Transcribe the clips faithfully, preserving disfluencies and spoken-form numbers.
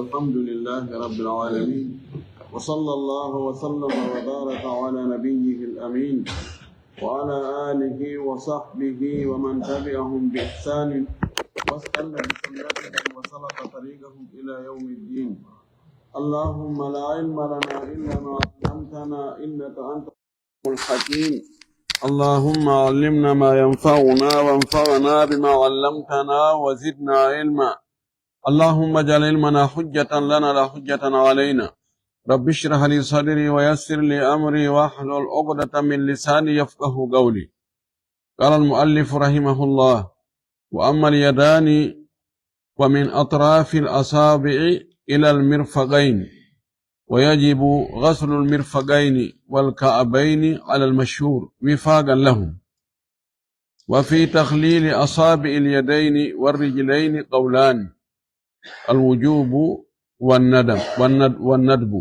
الحمد لله رب العالمين، وصلى الله وسلم وبارك على نبيه الأمين وعلى آله وصحبه ومن تبعهم بإحسان واستنى بسنتهم وسلك طريقهم إلى يوم الدين. اللهم لا علم لنا إلا ما علمتنا إنك أنت الحكيم. اللهم علمنا ما ينفعنا وانفعنا بما علمتنا وزدنا علما. اللهم اجعل علمنا حجة لنا لا حجة علينا. رب اشرح لي صدري ويسر لي أمري واحلل عقدة من لساني يفقه قولي. قال المؤلف رحمه الله: وأما اليدان ومن أطراف الأصابع إلى المرفقين، ويجب غسل المرفقين والكعبين على المشهور وفاقا لهم. وفي تخليل أصابع اليدين والرجلين قولان، الوجوب والندب، والند-، والندب.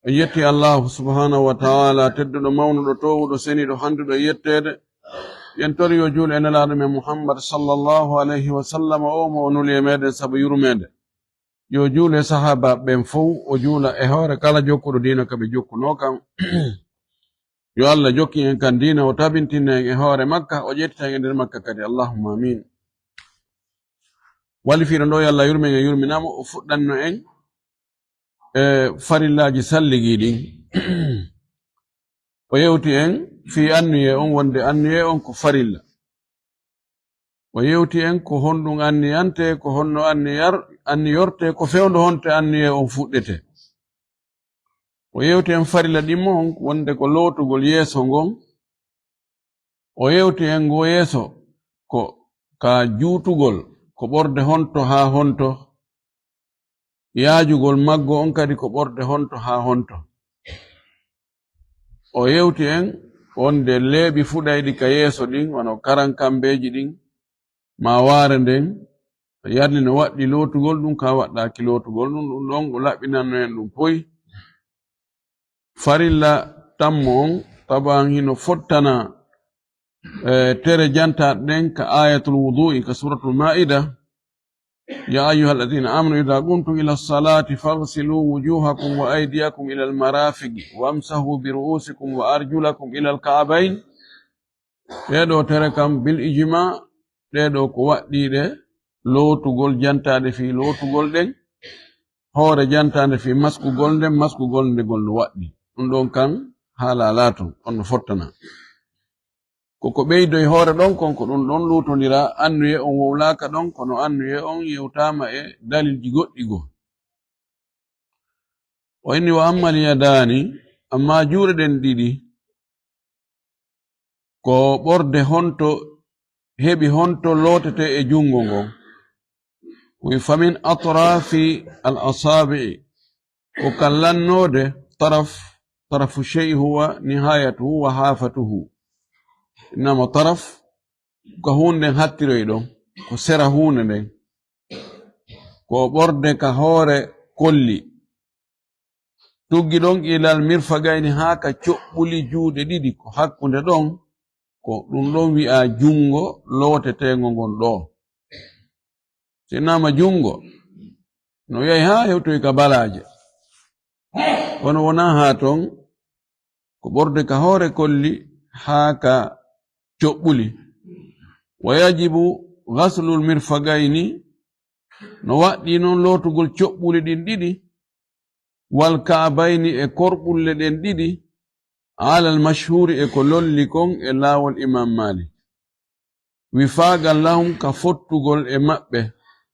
En yetti Allahu subhanahu wa ta'ala, tedduɗo, mawnuɗo, towuɗo, seniɗo, handuɗo e yetteede. Yen tori yo juul e nelaaɗo men Muhammad sallallahu alayhi wa sallam, o mo o nuli e meɗen sabu yurmeende. Yo juul e sahaaba ɓen fow, o juula e hoore kala jokkuɗo diina ka ɓe jokkunoo kan. Yo Allah jokkin en kan diina, o tabintina en e hoore makka, o ƴettita en e nder makka kadi. Allahumma amin. Walifiiɗo ɗo, yo Allah yurmen e yurminamo, o fuɗɗanno en e farillaaji salligii ɗin. O yewti en fii annuyee on, wonde annuyee on ko farilla. O yewti en ko honɗum anniyante, ko honno anniyar-, anniyorte, ko fewndo honte annuyee on fuɗɗete. O yewti en farilla ɗimmo on, wonde ko lootugol yeeso ngon. O yewti en ngo yeeso ko ka juutugol, ko ɓorde honto haa honto. Yaajugol maggo on kadi ko ɓorde honto haa honto. O yewti en wonde leeɓi fuɗayɗi ka yeeso ɗin, wano karankambeeji ɗin, maa waare nden, yarni no waɗɗi lootugol ɗum, ka waɗɗaaki lootugol ɗum, ɗum ɗon o laɓɓinanno en ɗum poy. Farilla tammo on, taban hino fottana, eh, tere jantaaɗe ɗen ka ayatul wudu'i ka suratul Maa'ida. يا أيها الذين آمنوا إذا قمتم إلى الصلاة فاغسلوا وجوهكم وأيديكم إلى المرافق وامسحوا برؤوسكم وأرجلكم إلى الكعبين. Ɗee ɗoo tere kam, bil ijma, ɗee ɗoo ko waɗɗiiɗe lootugol, jantaaɗe fii lootugol ɗen, hoore jantaande fii maskugol nden, maskugol nde ngol no waɗɗi. Ɗum ɗon kan haala alaa ton, on no fottana. Ko ko ɓeydoy hoore ɗon kon, ko ɗum ɗon luutondira, annuye on wowlaaka ɗon, kono annuye on yewtaama e dalilji goɗɗi goo. O inni: "Wa ammal yadaani," ammaa juuɗe ɗen ɗiɗi, ko ɓorde honto heɓi, honto lootete e junngo ngon? Wi: "Famin atrafi al asaabi'i," ko kallannoode taraf, tarafu shey huwa nihayatuhu wa hafatuhu. Innama taraf ko huunde nden hattiroy ɗon, ko sera huunde nden. Ko ɓorde ka hoore kolli. Tuggi ɗon ilal mirfagayni, haa ka coɓɓuli juuɗe ɗiɗi, ko hakkunde ɗon, ko ɗum ɗon wi'aa junngo looteteengo ngon ɗoo. Si innama junngo, no yahi haa hewtoy ka balaaje. Kono wonaa haa ton, ko ɓorde ka hoore kolli haa ka coɓɓuli. Wa yajibu ghaslul mirfagayni, no waɗɗii non lootugol coɓɓuli ɗin ɗiɗi, wal ka'bayni, e korɓulle ɗen ɗiɗi, alal mashhuri, e ko lolli kon e laawol Imam Malik, wifaqan lahum, ka fottugol e maɓɓe,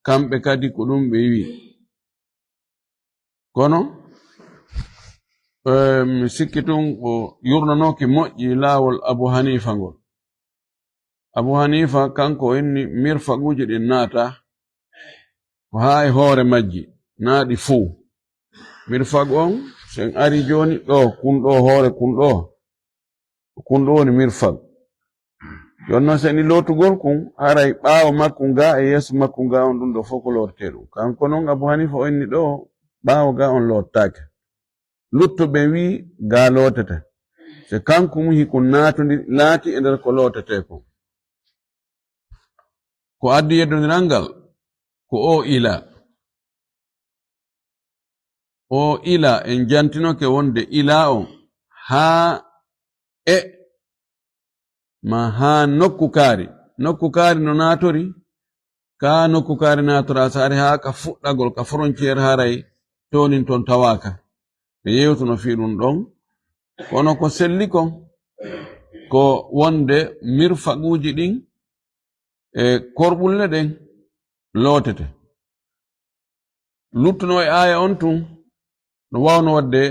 kamɓe kadi ko ɗum ɓe wi'i. Kono, eh, mi sikki tun o yurnanooki moƴƴi laawol Abu Hanifa ngol. Abu Hanifa, kanko o inni mirfaguuji ɗin naata ko haa e hoore majji, naa ɗi fow. Mirfag on, si en ari jooni ɗoo, kun ɗoo hoore kun ɗoo, kun ɗoo woni mirfag. Jooni non, si en lootugol kun, haray ɓaawo makkun gaa e yeeso makkun gaa on, ɗum ɗoo fow ko lootetee ɗum. Kanko non Abu Hanifa o inni ɗoo, ɓaawo gaa on lootaake. Luttuɓe ɓen wi'i gaa lootete. Se kanko mun hikun naatondiri, naati e nder ko lootetee kon. Ko addi yeddondiral ngal, ko o ila. O ila, en jantinoke wonde ila on haa e ma haa nokku kaari. Nokku kaari no naatori, ka nokku kaari naatora, so ari haa ka fuɗɗagol, ka frontière haray toonin ton tawaaka. Ɓe yewtuno fii ɗum ɗon. Kono ko selli kon, ko wonde mirfaquuji ɗin e korɓulle ɗen lootete. Luttuno e aaya on tun, no waawno waɗde,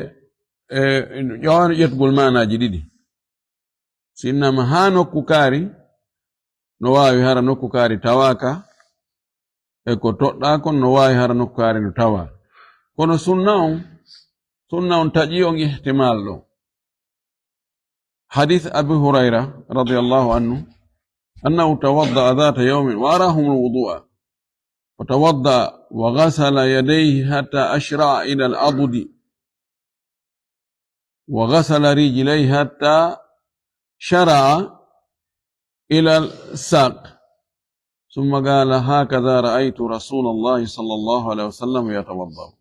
e, ƴawaano ƴettugol maanaaji ɗiɗi. Si innama haa nokku kaari, no waawi hara nokku kaari tawaaka, e ko toɗɗaa kon no waawi hara nokku kaari no tawaa. Kono sunna on, sunna on taƴi on ihtimal ɗo. Hadith Abi Hurayra radiyallahu anhu, annahu tawadda'a dhata yawmin wa arahum al-wudu'a. Wa tawadda'a wa ghasala yadayhi hatta ashra'a ila al-adudi. Wa ghasala rijlayhi hatta shara'a ila al-saq. Thumma qala, "Hakadha ra'aytu Rasulallahi sallallahu alayhi wa sallam yatawadda'u."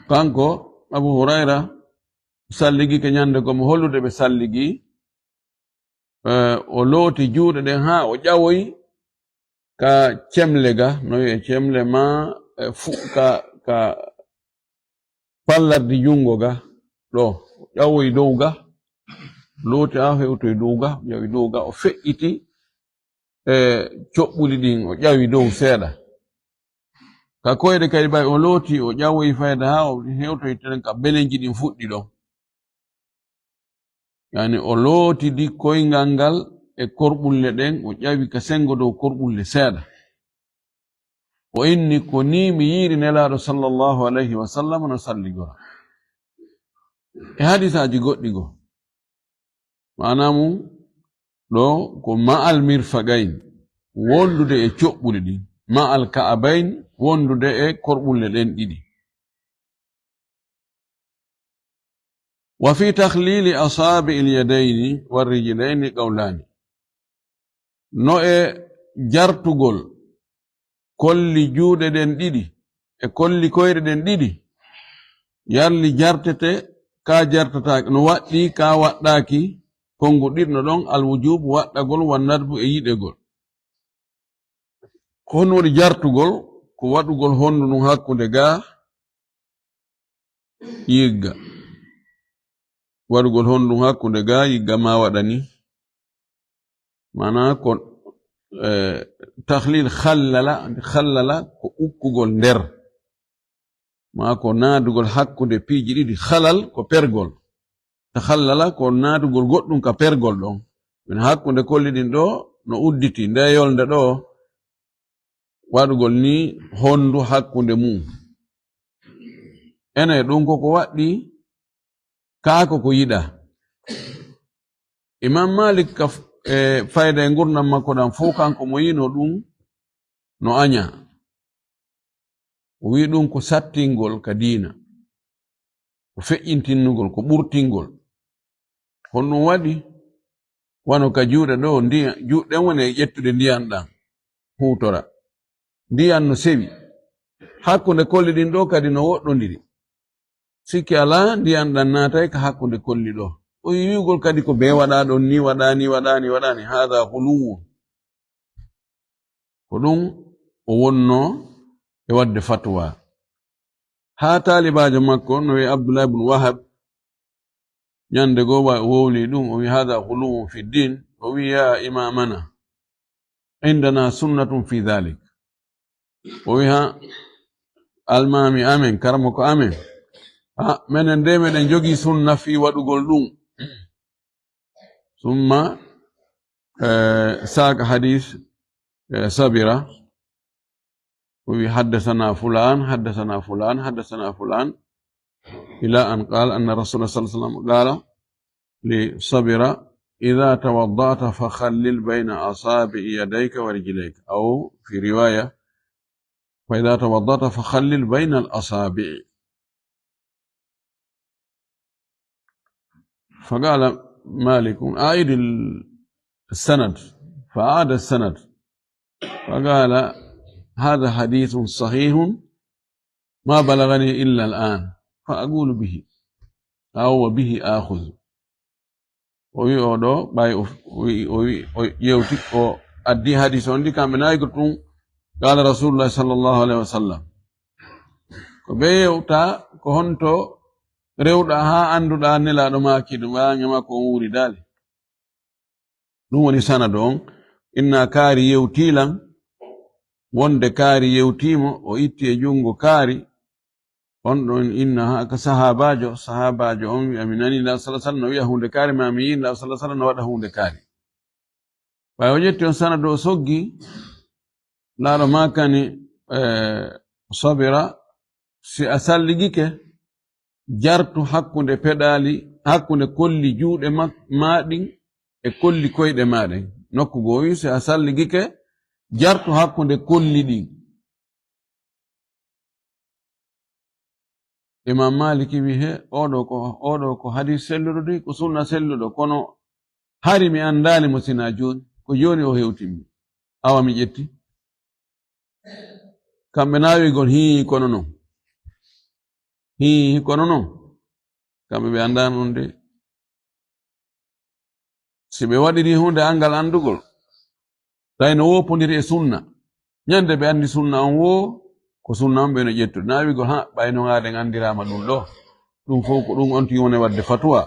Kanko Abu Hurayra salligi ke ñande ko mo hollude ɓe salligi, eh, o looti juuɗe ɗen haa o ƴawoyi ka cemle ga, no wi'e cemle ma, eh, fu-, ka, ka pallardi junngo ga, ɗo, o ƴawoyi dow ga, looti haa hewtoyi dow ga, ƴawi dow ga, o feƴƴiti, e coɓɓuli ɗin, o ƴawi dow seeɗa. Ka koyɗe kadi ɓay o looti, o ƴawoyi fayda haa o hewtoyi tenen ka belenji ɗin fuɗɗi ɗon. Yani o lootidi koyngal ngal e korɓulle ɗen, o ƴawi ka sengo dow korɓulle seeɗa. O inni, "Ko nii mi yiiri Nelaaɗo sallallahu alayhi wa sallam no salligora." E hadisaaji goɗɗi goo. Maanaa mum ɗo ko ma'al mirfaqayn, wondude e coɓɓuli ɗin, ma'al ka'abayn, wondude e korɓulle ɗen ɗiɗi. Wa fi takhlili asabi'il yadayni war rijlayni qawlani. No e jartugol kolli juuɗe ɗen ɗiɗi e kolli koyɗe ɗen ɗiɗi, yarli jartete, ka jartataake, no waɗɗi, ka waɗɗaaki, konnguɗirno ɗon alwujubu, waɗɗagol, wan nadbu e yiɗegol. Ko honno woni jartugol? Ko waɗugol hondu ndun hakkunde ga yigga. Waɗugol hondu ndun hakkunde ga yigga ma waɗani. Maanaa ko, eh, takhlil khallala, khallala ko ukkugol nder. Maa ko naadugol hakkunde piiji ɗiɗi. Khalal ko pergol. Takhallala ko naadugol goɗɗum ka pergol ɗon. Min hakkunde kolli ɗin ɗo no udditi, nde yolnde ɗo, waɗugol ni hondu hakkunde mum. Ene ɗum ko ko waɗɗi, kaa ko ko yiɗa. Imam Malik ka f-, e fayda e ngurndan makko ɗan fow, kanko mo yino ɗum no aña. O wi'i ɗum ko sattingol ka diina, ko feƴƴintinnugol, ko ɓurtingol. Honɗum waɗi? Wano ka juuɗe ɗo, ndiya-, juuɗe ɗen woni e ƴettude ndiyan ɗan, huutora. Ndiyan no sewi. Hakkunde kolli ɗin ɗo kadi no woɗɗondiri. Sikki alaa, ndiyan ɗan naatay ka hakkunde kolli ɗo. O wi'ugol kadi ko bee waɗaa ɗon, ni waɗaa, ni waɗaa, ni waɗaa ni. Haada huluwun. Ko ɗum o wonnoo e waɗde fatwa. Haa taalibaajo makko no wi'e Abdullah ibn Wahab, ñande goo wa-, o wowli ɗum, o wi'i, "Haada huluwun fi din." O wi'i, "Ya imamana, indana sunnatun fi dhalik." O wi'i, "Ha, almaami amen, karamoko amen, ha, menen de meɗen jogii sunna fii waɗugol ɗum." Summa, eh, saaka hadis, eh, Sabira. O wi'i, "Haddasana fulaan, haddasana fulaan, haddasana fulaan." Ila an qaala anna Rasulallah sallallahu alaihi wasallam qaala li Sabira, "Idha tawadda'ta fa khallil bayna asabi'i yadayka wa rijlayka." Aw fi riwaya, "Fa idha tawadda'ta fa khallil bayna al-asabi'i." فقال مالك: "أعد السند." فأعاد السند. فقال: "هذا حديث صحيح ما بلغني إلا الآن فأقول به أو وبه آخذ. O wi o ɗo ɓay o wi o wi o yewti o addi hadis on ɗi kamɓe nayi ko ɗum. Qala rasulullah sallallahu alaihi wasallam, ko ɓe yewta ko honto rewɗa ha annduɗa nelaɗo maaki ɗum ɓayange makko on wuuri dali. Ɗum woni sanadu on. Inna kaari yewtilan wonde kaari yewtimo o itti e jungo kaari. On ɗon inna haka sahabajo sahabajo on wi'a mi nani la sala sallam no wi'a hunde kaari ma mi yi la sala sallam no waɗa hunde kaari. Ɓay o ƴetti on sanadu o soggi laɗo makani, eh, sobira si a salligike jartu hakkunde peɗali hakkunde kolli juuɗe maɗin e kolli koyɗe maɗen. Nokku goo wi si a salligike jartu hakkunde kolli ɗin. Imam maliki wi he oɗo ko oɗo ko hadis selluɗo de ko sunna selluɗo kono hari mi anndali mo sina jooni ko jooni o hewtimmi. Awa mi ƴetti kamɓe nawigol hii kono non hii kono non. Kamɓe ɓe annda non de si ɓe waɗiri hunde anngal anndugol tawi no wopondiri e sunna. Ñande ɓe anndi sunna on wo ko sunna on ɓe no ƴettude nawigol ha ɓay no ngaden anndirama ɗum ɗo. Ɗum fof ko ɗum on tigi woni wadde fatuwa.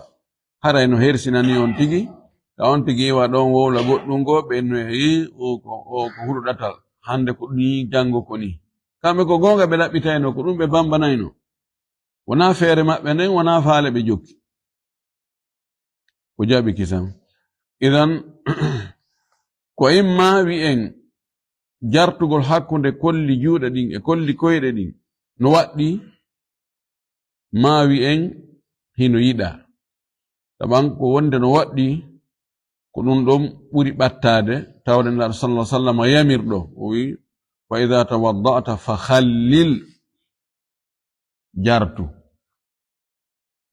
Haray no hersinani on tigi ka on tigi iwa ɗon wowla goɗɗum goo ɓe no yi o ko huɗo ɗatal hande ko ni janngo ko ni. Kamɓe ko goonga ɓe ɗaɓɓitayno ko ɗum ɓe bambanayno. Wonaa feere maɓɓe nden wonaa faale ɓe jokki. Ko jaɓi kisan. Idan ko imma wi'en jartugol hakkunde kolli juuɗe ɗin e kolli koyɗe ɗin no waɗɗi ma wi'en hino yiɗa. Taban ko wonde no waɗɗi ko ɗum ɗon ɓuri ɓattaade. Tawde naaɗo sallallahu alaihi wasallam yamirɗo o wi fa idha tawadda'ta fa khallil jartu.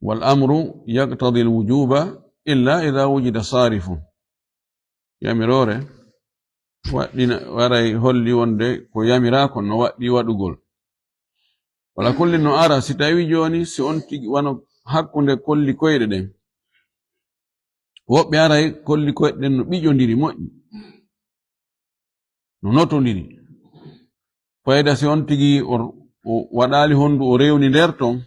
Wal amru yaqtadi al wujuba illa idha wujida sarifun. Yamiroore waɗɗina waray holli wonde ko yamira kon no waɗɗi waɗugol. Wala kulli no ara si tawi jooni si on tigi wano hakkunde kolli koyɗe ɗen. Woɓɓe aray kolli koyɗe ɗen no ɓiƴondiri moƴƴi no notondiri. Fayda si on tigi o waɗali hondu o rewni nder ton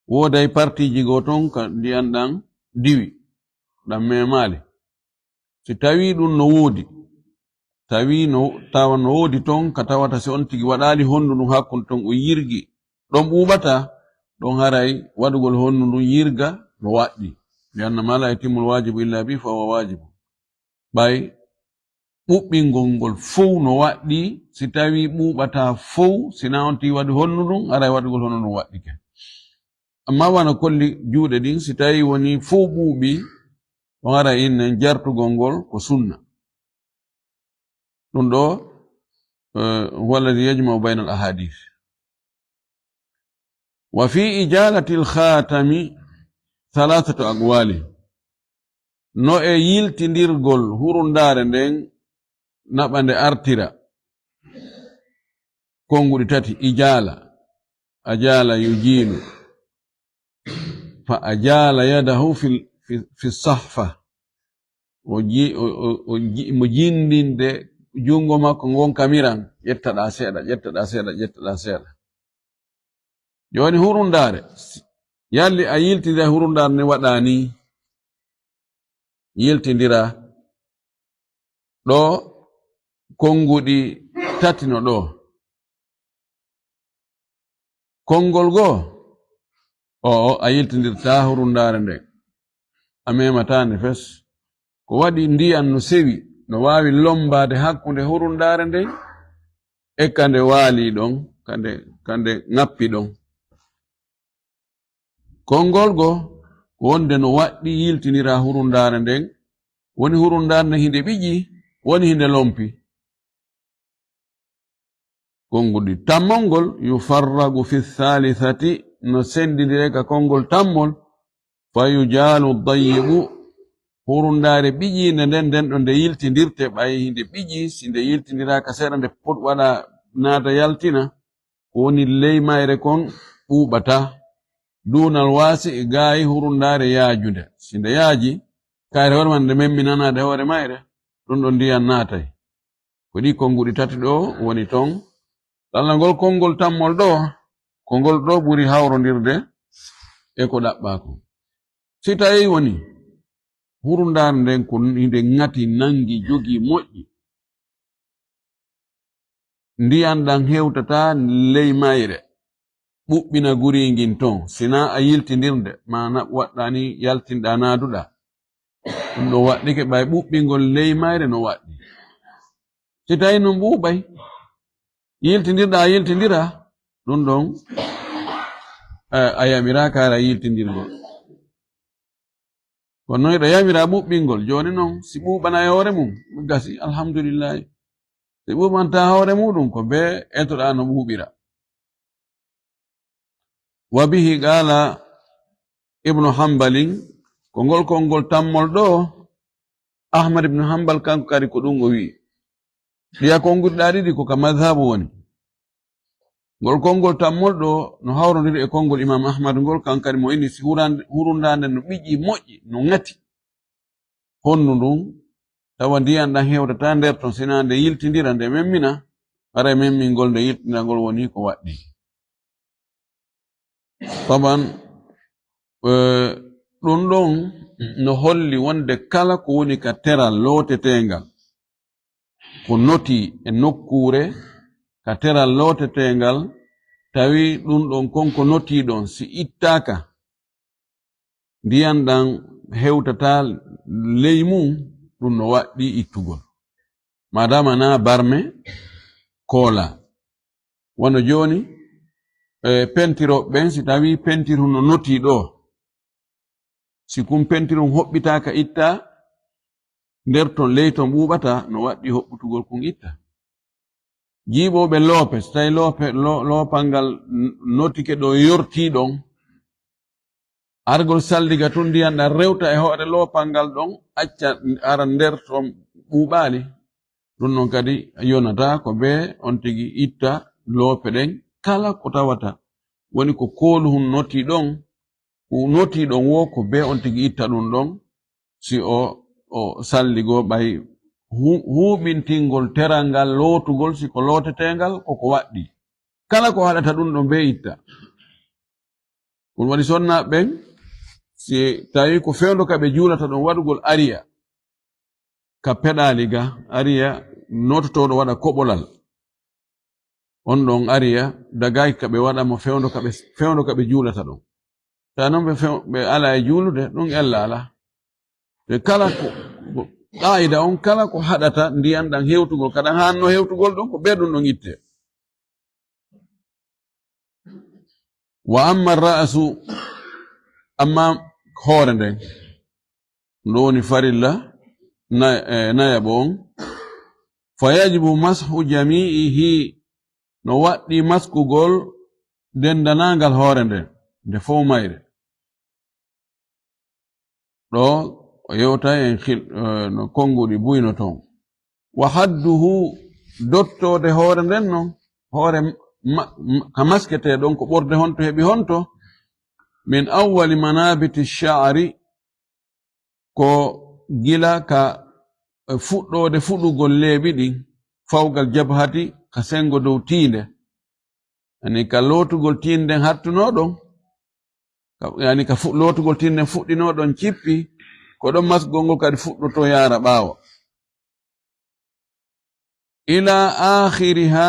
wooday partiji goo ton ka ndiyan ɗan diwi ɗan memali. Si tawi ɗum no woodi tawi no tawa no woodi ton ka tawata si on tigi waɗali hondu ndun hakkunde ton o yirgi ɗon ɓuuɓata ɗon haray waɗugol hondu ndun yirga no waɗɗi. Lianna ma la yatimmul wajibu illa bi fa huwa wajibu. Ɓay ɓuɓɓingol ngol fow no waɗɗi si tawi ɓuuɓata fow sina on tigi waɗi hondu ndun haray waɗugol hondu ndun waɗɗike. Amma wano kolli juuɗe ɗin si tawi woni fow ɓuuɓi ɗon haray innen jartugol ngol ko sunna. Ɗum ɗo huwa alladhi yajma'u bayna al ahadith. Wa fi ijalati al khatami thalathatu aqwali. No e yiltindirgol hurundaare nden naɓa nde artira. Konnguɗi tati ijala ajala yujilu. Fa ajala yadahu fi sahfa. O ji o ji mo jindinde junngo makko ngon kamiran ƴettaɗa seeɗa ƴettaɗa seeɗa ƴettaɗa seeɗa. Jooni hurundaare yalli a yiltida hurundaare ne waɗa ni. Yiltidira ɗo konnguɗi tati no ɗo. Konngol goo o a yiltindirta hurundaare nden a memata nde fes. Ko waɗi ndiyan no sewi no waawi lommbaade hakkunde hurundaare nden e ka nde waali ɗon ka nde ka nde ŋappi ɗon. Konngol goo ko wonde no waɗɗi yiltindira hurundaare nden woni hurundaare nden hinde ɓiƴi woni hinde lompi. Konnguɗi tammol ngol yufarragu fi thalithati no senndindire ka konngol tammol. Fa yujalu dayyibu hurundaare ɓiƴiinde nden nden ɗo nde yiltindirte ɓay hinde ɓiƴi si nde yiltindiraaka seeɗa nde pot waɗa naata yaltina. ko woni ley mayre kon ɓuuɓata. Duunal waasi e gaayi hurundaare yaajunde. Si nde yaaji, kayre hoore man nde memminanaade hoore mayre, ɗum ɗon ndiyan naatay. Ko ɗi konnguɗi tati ɗo woni ton. Ɗalla ngol konngol tammol ɗo, ko ngol ɗo ɓuri hawrondirde e ko ɗaɓɓaa kon. Si tawii woni hurundaare nden ko nde ŋati, nanngi, jogii, moƴƴi, ndiyan ɗan hewtataa ley mayre, ɓuɓɓina guri ngin ton, sinaa a yiltindirde, maana waɗɗaa ni yaltinɗaa naaduɗaa. Ɗum ɗon waɗɗike ɓay ɓuɓɓingol ley mayre no waɗɗi. Si tawii non ɓuuɓay, yiltindirɗaa a yiltindira, ɗum ɗon, eh, a yamiraa kaara yiltindirgol. Kono non hiɗa yamiraa ɓuɓɓingol. Jooni non, si ɓuuɓana e hoore mum, gasi, alhamdulillahi. Si ɓuuɓantaa hoore muɗum, ko bee etoɗaa no ɓuuɓira. Wa bihi qaala Ibnu Hambalin, ko ngol konngol tammol ɗo, Ahmad ibnu Hambal kanko kadi ko ɗum o wi'i. Ɗiya konngirɗaa ɗiɗi ko ka madhabu woni. Ngol konngol tammol ɗo no hawrondiri e konngol Imam Ahmad ngol, kan kadi mo inni si huran-, hurundaande no ɓiƴi moƴƴi, no ŋati. Hondu ndun, tawa ndiyan ɗan hewtata nder ton, sinaa nde yiltindira, nde memmina, haray memmingol nde yiltindira ngol woni ko waɗɗi. Taban, eh, ɗun ɗon no holli wonde kala ko woni ka teral looteteengal, ko notii e nokkuure ka teral looteteengal, tawi ɗun ɗon kon ko notii ɗon, si ittaaka, ndiyan ɗan hewtataa ley mum, ɗun no waɗɗi ittugol. Maadaama naa barme koolaa. Wano jooni, e, pentirooɓe ɓen, si tawii pentir no notii ɗoo, si kun pentir on hoɓɓitaaka itta, nder ton ley ton ɓuuɓata, no waɗɗi hoɓɓutugol kun itta. Jiiɓooɓe loope, so tawii loope, lo-, loopal ngal n-, notike ɗo yortii ɗon, argol saldiga tun ndiyan ɗan rewta e hoore loopal ngal ɗon, acca ara nder ton ɓuuɓaali. Ɗun non kadi yonataa ko bee on tigi itta loope ɗen kala ko tawata woni ko kooluhun notii ɗon, ko notii ɗon woo ko bee on tigi itta ɗun ɗon, si o, o salligoo ɓay hu-, huuɓintingol teral ngal lootugol, si ko looteteengal, ko ko waɗɗi. Kala ko haɗata ɗun ɗon bee itta. Ɗun waɗi sonnaaɓe ɓen, si tawii ko fewndo ka ɓe juulata ɗon waɗugol ariya, ka peɗaali ga, ariya nototooɗo waɗa koɓolal. On ɗon ariya dagaaki ka ɓe waɗa mo fewndo ka ɓe, fewndo ka ɓe juulata ɗon. Taa non ɓe few-, ɓe alaa e juulude, ɗun ella alaa. Ɓe kala ko, ko qaa'ida on, kala ko haɗata ndiyan ɗan hewtugol, ka ɗan haanno hewtugol ɗon, ko bee ɗun ɗon ittee. Wa amma ra'su, amma hoore nden, ɗun woni farilla na-, eh, nayaɓo on, fa yajibu mashu jami'ihi, no waɗɗi maskugol dendanaangal hoore nden, nde fow mayre. Ɗo o yewta en hil-, eh, no konnguɗi buy no ton. Wa hadduhu, dottoode hoore nden non, hoore ma-, ma-, ka masketee ɗon, ko ɓorde honto heɓi honto, min awwali manabiti sha'ri, ko gila ka, eh, fuɗɗoode fuɗugol leeɓi ɗin, fawgal jabhati, ka senngo dow tiinde. Yani ka lootugol tiinde nden hattunoo ɗon, ka, yani ka fu-, lootugol tiinde nden fuɗɗinoo ɗon cippi, ko ɗon masgol ngol kadi fuɗɗotoo yaara ɓaawo. Ila akhiriha,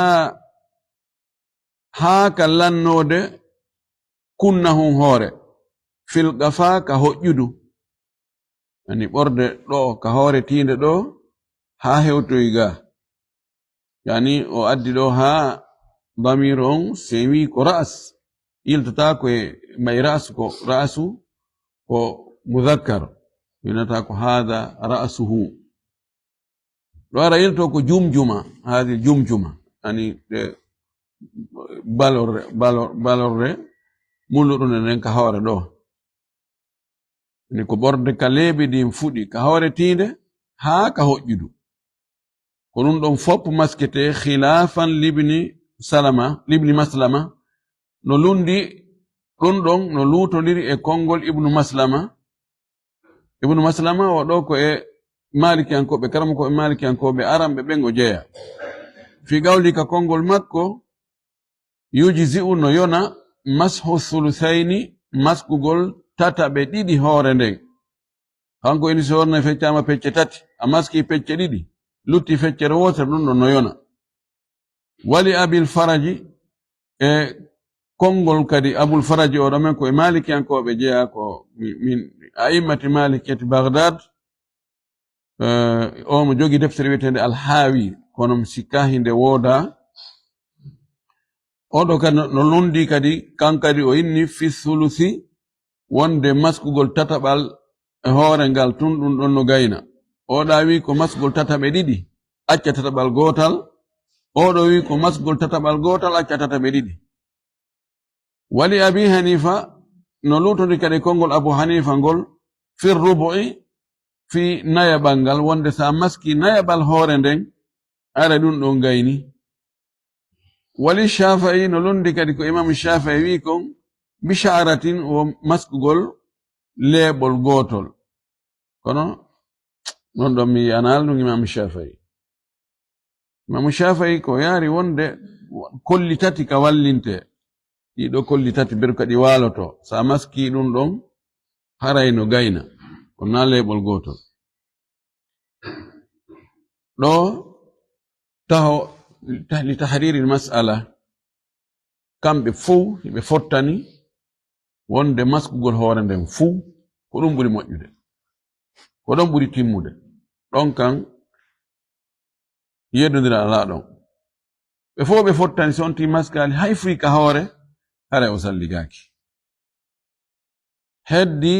haa ka lannoode kunnahun hoore, fil qafa, ka hoƴƴudu. Yani ɓorde ɗo, ka hoore tiinde ɗo, haa hewtoyi ga. Yani o addi ɗo haa damiir on, si en wii ko ra'as, yiltataa ko e may ra'as, ko ra'asu ko muzakkar, yiltataa ko haada ra'asuhu. Ɗo ara yilto ko jumjuma, haadi jumjuma, yani ɗe balorre, balor-, balorre mulluɗunde nden ka hoore ɗo. Ni ko ɓorde ka leeɓi ɗin fuɗi, ka hoore tiinde haa ka hoƴƴudu. Ko ɗun ɗon fow maskete, khilafan libni Salama, Ibni Maslama, no lundi ɗum ɗon, no luutondiri e konngol Ibnu Maslama. Ibnu Maslama o ɗo ko e Maalikiyankooɓe, karamokooɓe Maalikiyankooɓe aranɓe ɓen o jeya. Fi qawli ka konngol makko, yujzi'u no yona mashu sulusayni, maskugol tataɓe ɗiɗi hoore nden. Kanko ini si hoore nden feccaama pecce tati, a maski pecce ɗiɗi, lutti feccere wootere ɗum ɗon no yona. Wali Abil Faraji e konngol kadi Abul Faraji oɗo men ko e Maalikiyankooɓe jeyaa ko min, min a'immati Maalikiyati Baghdad. Eh, o mo jogi deftere wiyeteende Al Haawi, kono mi sikka hinde wooda. Oɗo kadi no, no lundi kadi, kan kadi o inni fi sulusi, wonde maskugol tataɓal e hoore ngal tun ɗum ɗon no gayna. Oɗa wi ko maskugol tataɓe ɗiɗi, acca tataɓal gootal. Oɗo wi ko maskugol tataɓal gootal, acca tataɓe ɗiɗi. Wali Abi Hanifa, no luutodi kadi konngol Abu Hanifa ngol, fi rubu'i, fi nayaɓal ngal, wonde sa maski nayaɓal hoore nden, ara ɗum ɗon gayni. Wali Shafi'i, no lundi kadi ko Imam Shafi'i wi kon, bi sha'ratin, o maskugol leeɓol gootol. Kono non ɗon mi yi'anaali ɗum Imam Shafi'i. Imam Shafi'i ko yaari wonde kolli tati ka wallinte. Ɗiɗo kolli tati, beru kadi waaloto. Sa maski ɗum ɗon, haray no gayna. Kono na leeɓol gootol. Ɗo taho, li tahriri mas'ala, kamɓe fow hiɓe fottani wonde maskugol hoore nden fow ko ɗum ɓuri moƴƴude, ko ɗon ɓuri timmude. Ɗon kan yeddondiral alaa ɗon. Ɓe fow ɓe fottani, si on tii maskaali hay fuy ka hoore, haray o salligaaki. Heddi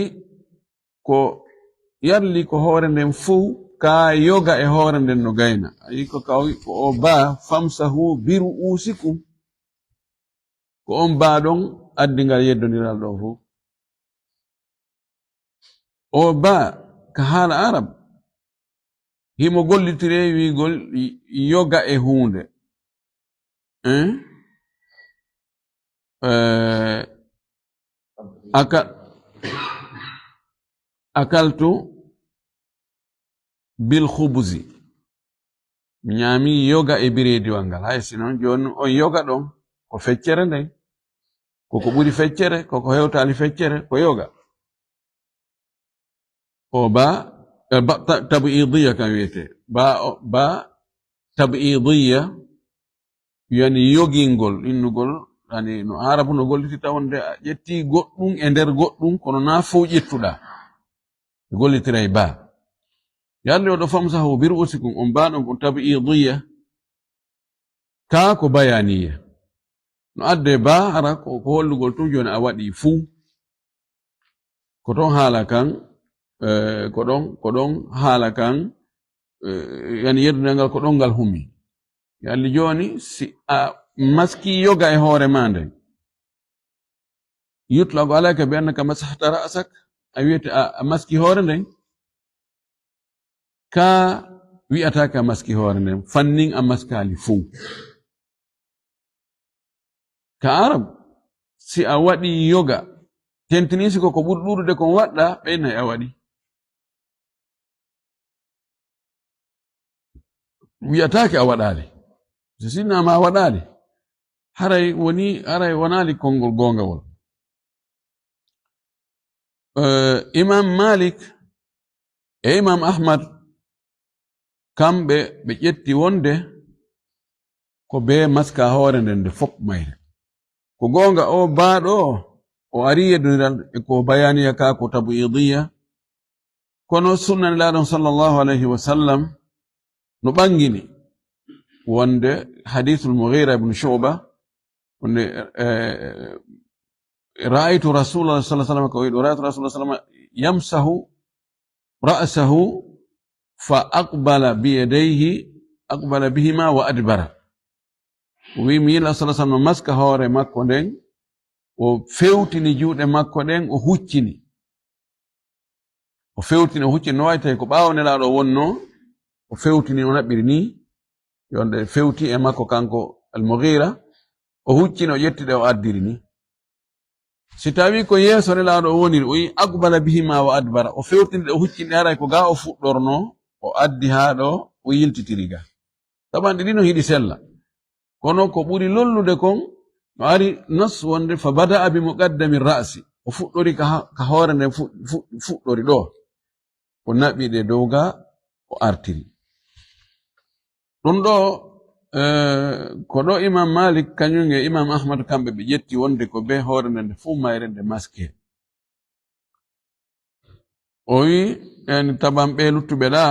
ko yarli ko hoore nden fow, ka yoga e hoore nden no gayna. Ayi ko kawi ko o ba, famsahu bi ru'usikum. Ko on ba ɗon addi ngal yeddondiral ɗo fow. O ba ka haala Arab, himo gollitire wiigol yoga e huunde. Eh? Eh, aka-, akaltu bil khubuzi. Mi ñaami yoga e birediwal ngal. Hay si non jooni on yoga ɗon, ko feccere nden. Ko ko ɓuri feccere, ko ko hewtaali feccere, ko yoga. O ba, eh, ba, ta-, tabi'idiyya kan wiyete. Ba, o, ba tabi'idiyya, yani yogingol, innugol, yani no Arabu no golliti tawon de a ƴetti goɗɗum e nder goɗɗum, kono na fow ƴettuɗa. Gollitiray ba. Yalli o ɗo famsahu bi ru'usikum, on ba ɗon kon tabi'idiyya. Kaa ko bayaaniya. No adde ba hara ko, ko hollugol tun jooni a waɗi fuu. Ko ton haala kan, eh, ko ɗon, ko ɗon haala kan, eh, yani yeddunde ngal ko ɗon ngal humi. Yalli jooni si a maski yoga e hoore ma nden. Yutlaqu alayka bi annaka masahta ra'sak, a wiyete a, a maski hoore nden. Ka wi'ata ka maski hoore nden, fannin a maskaali fuu. Ka Arab, si a waɗi yoga, tentini si ko ko ɓuri ɗuuɗude kon waɗɗa, ɓe nay a waɗi. Wi'ataake a waɗaali. Si sinnaama a waɗaali, haray woni, haray wonaali konngol goongawol. Eh, Imam Malik e Imam Ahmad, kamɓe ɓe ƴetti wonde ko bee maska hoore nden nde fop mayre. Ko goonga o baaɗo o ari yeddondiral e ko bayaniya ka ko tabi'idiyya. Kono sunna Nelaaɗo sallallahu alayhi wa sallam no ɓangini wonde hadiisul Mughira ibn Shu'ba, wonde, eh, ra'aytu Rasulallah sallallahu alayhi wa sallam, ko wi'ɗo, ra'aytu Rasulallah sallallahu alayhi wa sallam yamsahu ra'sahu fa aqbala bi yadayhi, aqbala bihima wa adbara. O wi'i, mi yi'i Nelaaɗo sallallahu alayhi wa sallam maska hoore makko nden, o fewtini juuɗe makko ɗen, o huccini. O fewtini, o huccini, no wayi tawi ko ɓaawo Nelaaɗo wonno, o fewtini, o naɓɓiri ni, yonde fewti e makko kanko Al-Mughira, O huccini, o ƴetti ɗe, o addiri ni. Si tawi ko yeeso Nelaaɗo o woniri, o yi aqbala bihima wa adbara, o fewtini ɗe, o huccini ɗe, haray ko ga o fuɗɗorno, o addi haa ɗo, o yiltitiri ga. Taban ɗi ɗino hiɗi sella. Kono ko ɓuri lollude kon, no ari nas wonde, "Fa bada'a bi muqaddami ra'si." O fuɗɗori ka ha-, ka hoore nden fu-, fu-, fuɗɗori ɗo. O naɓi ɗe dow ga, o artiri. Ɗum ɗo, eh, ko ɗo Imam Malik, kañum e Imam Ahmad, kamɓe ɓe ƴetti wonde ko be hoore nden nde fuu mayre nde maske. O wi, en taban ɓe luttuɓe ɗa,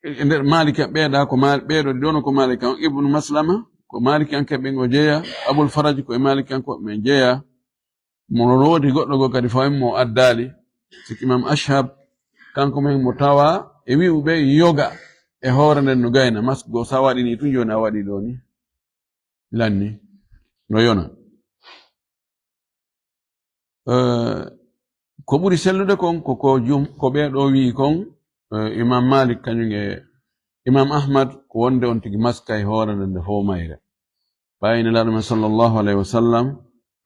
e nder Malik en ɓe ɗa, ko Mal-, ɓe ɗo ɗi ɗono ko Malik en, Ibnu Maslama, ko Malik en keɓen o jeeya, Abul Faraj ko e Malik en ko ɓe jeeya, mo no woodi goɗɗo go kadi fawi mo addaali, siki Imam Ashab, kanko men mo tawa e wi'uɓe yoga e hoore nden no gayna, masque go sa waɗi ni tun joni a waɗi ɗo ni, lanni, no yona. Eh, ko ɓuri sellude kon, ko, ko jum, ko ɓe ɗo wi'i kon, eh, Imam Malik kañum e Imam Ahmad, ko wonde on tigi maskay hoore nden nde fow mayre. Ɓayi Nelaaɗo men sallallahu alayhi wa sallam,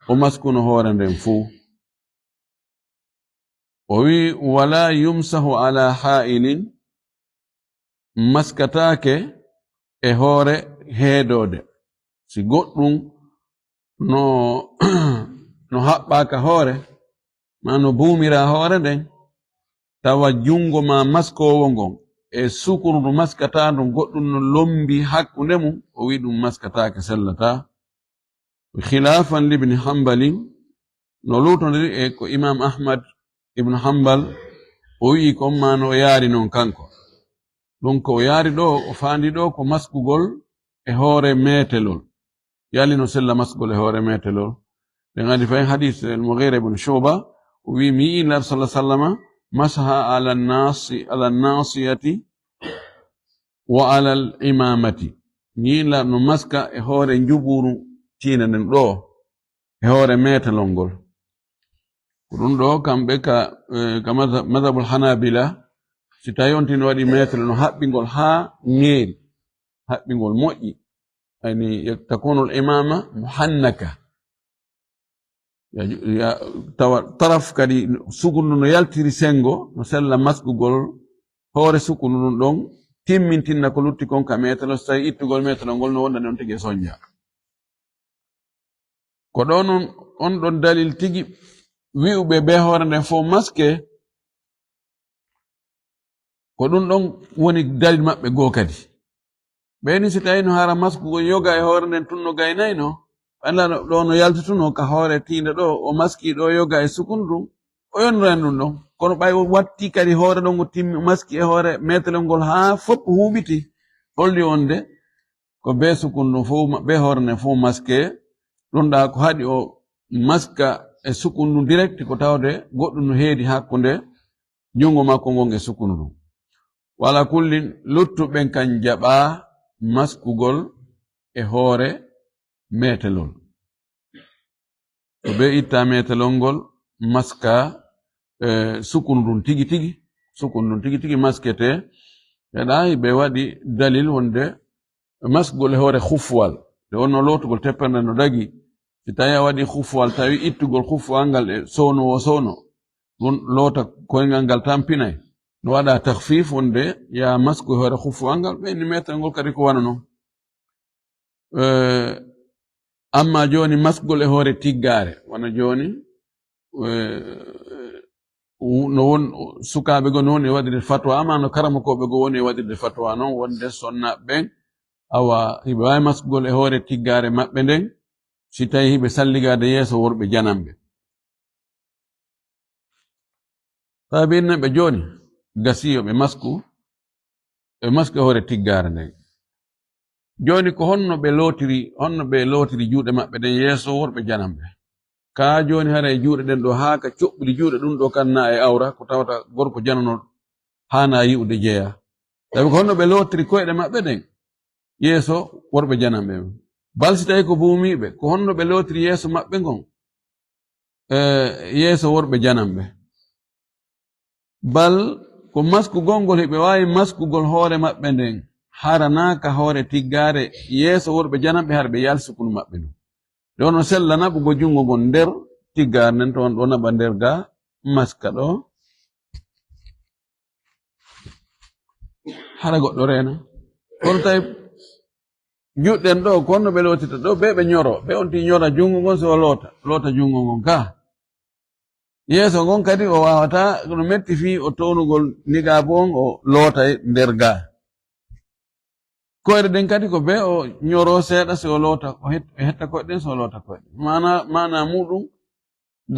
o maskuno hoore nden fow. O wi'i, "Wala yumsahu ala ha'ilin," maskataake e hoore heedoode. Si goɗɗum no, no haɓɓaaka hoore, ma no buumira hoore nden, tawa junngo ma maskoowo ngon e sukuru ndu maskataa ndun, goɗɗum no lombi hakkunde mum, o wi'i ɗum maskataake, sellataa. Khilafan libni Hanbalin, no luutondiri e ko Imam Ahmad ibn Hanbal o wi'i kon, ma no o yaari non kanko. Ɗum ko o yaari ɗo, o faandi ɗo ko maskugol e hoore meetelol. Yali no sella maskugol e hoore meetelol? Ɗen adi fayin hadis El Mughira ibn Shuba, o wi'i, mi yi'i Nelaaɗo sallallahu alaihi wasallama masaha ala nasi-, ala nasiyati wa alal imamati. Ni la no maska e hoore njuburu tiinde nden ɗo, e hoore meetelol ngol. Ko ɗum ɗo kamɓe ka, eh, ka madha-, madhabul Hanabila, si tawi on tin waɗi meetel no haɓɓingol haa ŋeeri, haɓɓingol moƴƴi, yani takunul imama muhannaka. Ya, ya, tawa taraf kadi sukundu no yaltiri sengo, no sella maskugol hoore sukundu ndun ɗon, timmintinna ko lutti kon ka meetelo, so tawi ittugol meetelo ngol no wonda non tigi e sonja. Ko ɗo non on ɗon dalil tigi wi'uɓe be hoore nden fow maske, ko ɗum ɗon woni dalil maɓɓe goo kadi. Ɓe ni si tawi no hara maskugol yoga e hoore nden tun no gaynayno, ɓay Nelaaɗo ɗo no yaltutuno ka hoore tiinde ɗo, o maski ɗo yoga e sukundu, o yonnoran ɗum ɗon. Kono ɓay o watti kadi hoore ɗon, o timmi, o maski e hoore meetelol ngol haa fof huuɓiti, holli wonde ko be sukundu fof ma-, be hoore nden fof maske, ɗum ɗa ko haɗi o maska e sukundu direct, ko tawde goɗɗum no heedi hakkunde junngo makko ngon e sukundu ndun. Wala kullin, luttuɓen kan jaɓa maskugol e hoore meetelol. Ko be itta meetelol ngol, maska, eh, sukundu ndun tigi tigi, sukundu ndun tigi tigi maskete. Eɗa ɓe waɗi dalil wonde maskugol e hoore khufwal, nde wonno lootugol teppere nden no dagi. Si tawi a waɗi khufwal, tawi ittugol khufwal ngal e sowno wo sowno, ɗum loota koyngal ngal tampinay. No waɗa takhfif wonde ya masku e hoore khufwal ngal, ɓe ni meetel ngol kadi ko wano non. Eh, amma jooni maskugol e hoore tiggaare, wano jooni, eh, u-, no won sukaaɓe goo no woni e waɗirde fatwa, amma no karamokooɓe goo woni e waɗirde fatwa non, wonde sonnaaɓe ɓen, awa, hiɓe waawi maskugol e hoore tiggaare maɓɓe nden, si tawi hiɓe salligaade yeeso worɓe jananɓe. Tawi ɓe inna ɓe jooni, gasii yo ɓe masku, ɓe masku e hoore tiggaare nden. Jooni ko honno ɓe lootiri, honno ɓe lootiri juuɗe maɓɓe ɗen yeeso worɓe jananɓe? Kaa jooni hara e juuɗe ɗen ɗo haa ka coɓɓuli juuɗe ɗum ɗo kan na e awra, ko tawata gorko janano haana yi'ude jeya. Tawi ko honno ɓe lootiri koyɗe maɓɓe ɗen yeeso worɓe jananɓe? Bal si tawi ko buumiiɓe, ko honno ɓe lootiri yeeso maɓɓe ngon, eh, yeeso worɓe jananɓe? Bal ko maskugol ngol hiɓe waawi maskugol hoore maɓɓe nden, hara naa ka hoore tiggaare yeeso worɓe jananɓe, hara ɓe yaal sukunu maɓɓe ndun. Nde wonno sella naɓugo junngo ngon nder tiggaare nden, to on ɗo naɓa nder ga maska ɗo, hara goɗɗo reena. Kono tawi juɗɗen ɗo, ko honno ɓe lootita ɗo, ɓe ɓe ñoro, ɓe on ti ñora junngo ngon, so o loota, loota junngo ngon ka. Yeeso ngon kadi o waawata, no metti fii o townugol nigaabu on, o loota nder ga. Koyɗe ɗen kadi ko bee o ñoroo seeɗa si o loota, o het-, o hetta koyɗe ɗen so o loota koyɗe. Maana, maana muuɗum,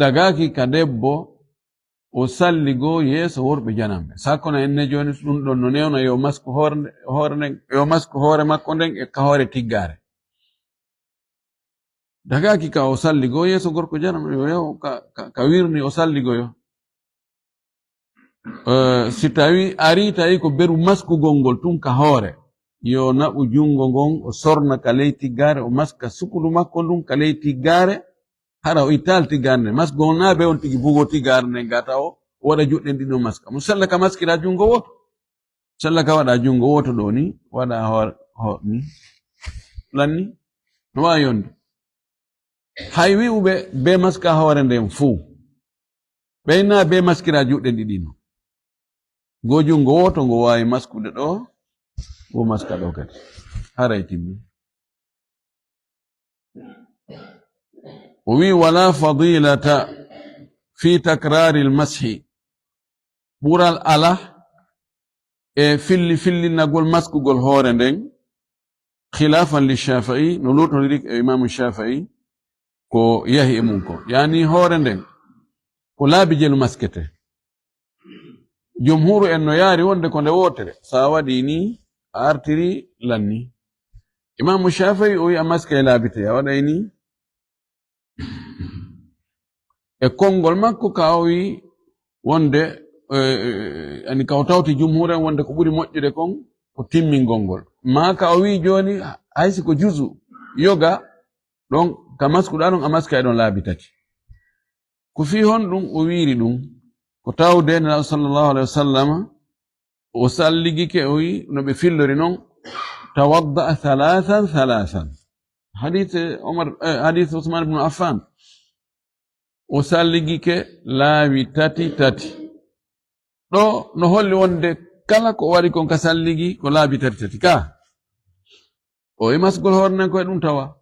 dagaaki ka debbo o salligoo yeeso worɓe jananɓe. Sakko na enne jooni ɗum ɗon no newna yo masku hoore nde-, hoore nden, yo masku hoore makko nden e ka hoore tiggaare. Dagaaki ka o salligoo yeeso gorko jananɓe, yo yaw ka, ka, ka wirni o salligoyo. Eh, si tawi ari tawi ko beru maskugol ngol tun ka hoore, yo naɓu junngo ngon, o sorna ka ley tiggaare, o maska sukundu makko ndun ka ley tiggaare, hara o ittaali tiggaare nden. Maskugol na be on tigi bugo tiggaare nden gata o waɗa juɗɗen ɗiɗo maska. Mo sella ka maskira junngo wooto. Sella ka waɗa junngo wooto ɗo ni, waɗa hoore, ho-, ni. Lanni, no waawi yonde. Hay wi'uɓe be maska hoore nden fuu. Ɓeyna be maskira juɗɗe ɗiɗi no. Go junngo wooto ngo waawi maskude ɗo, go maska ɗo kadi. Haray timmi. O wi'i, "Wala fadilata fi takraril mashi." Ɓural ala e filli fillinagol maskugol hoore nden, khilafan li Shafi'i, no luutondiri e Imaamu Shafi'i ko yahi e mum ko. Yani hoore nden, ko laabi jelu maskete. Jumhuru en no yaari wonde ko nde wootere. Sa waɗi ni, a artiri lanni. Imaamu Shafi'i o wi'a maske e laabi tati, a waɗay ni. E konngol makko ka o wi wonde, eh, eh, ani ka o tawti jumhuren wonde ko ɓuri moƴƴude kon ko timmingol ngol. Ma ka o wi jooni, hay si ko juzu yoga, ɗon ka maskuɗa ɗon a maskay ɗon laabi tati. Ko fii honɗum o wiiri ɗum? Ko tawde Nelaaɗo sallallahu alaihi wa sallama, o salligike, o wi no ɓe fillori non, "Tawadda thalathan thalathan." Hadith Omar, eh, hadith Usman ibn Affan. O salligike laabi tati tati. Ɗo no holli wonde kala ko o waɗi kon ka salligi ko laabi tati tati ka. O e masgol hoore nden ko e ɗum tawa.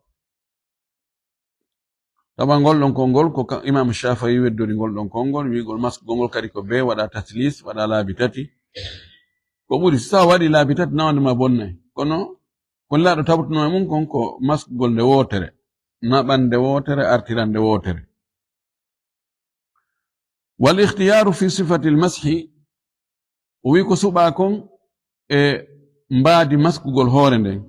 Tawa ngol ɗon konngol ko ka-, Imam Shafi'i weddori ngol ɗon konngol, wi'gol maskugol ngol kadi ko bee waɗa taslis, waɗa laabi tati. Ko ɓuri, sa waɗi laabi tati, nawande ma bonnay. Kono, kon laaɗo tabutano e mum kon ko maskugol nde wootere, naɓande wootere, artirande wootere. Wal ikhtiyaaru fi sifatil mashi, o wi'i ko suɓaa kon e mbaadi maskugol hoore nden.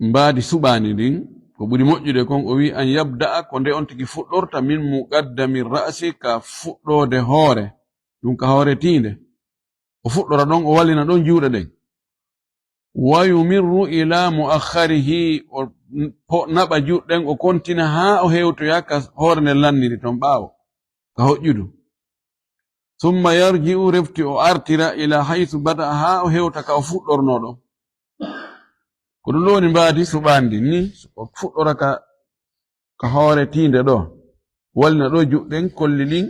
Mbaadi suɓaandi ndin, ko ɓuri moƴƴude kon, o wi'i an yabda'a, ko nde on tigi fuɗɗorta, min muqaddami ra'si, ka fuɗɗoode hoore, ɗum ka hoore tiinde. O fuɗɗora ɗon, o wallina ɗon juuɗe ɗen. Wa yumirru ila muakhkharihi, o po-, naɓa juuɗe ɗen, o kontina haa o hewtoya ka hoore nden lanniri ton ɓaawo, ka hoƴƴudu. Summa yarji'u, refti o artira, ila haythu bada'a, haa o hewta ka o fuɗɗorno ɗon. Ko ɗum ɗo woni mbaadi suɓaandi ni, o fuɗɗora ka, ka hoore tiinde ɗo, wallina ɗo juuɗe ɗen, kolli ɗin,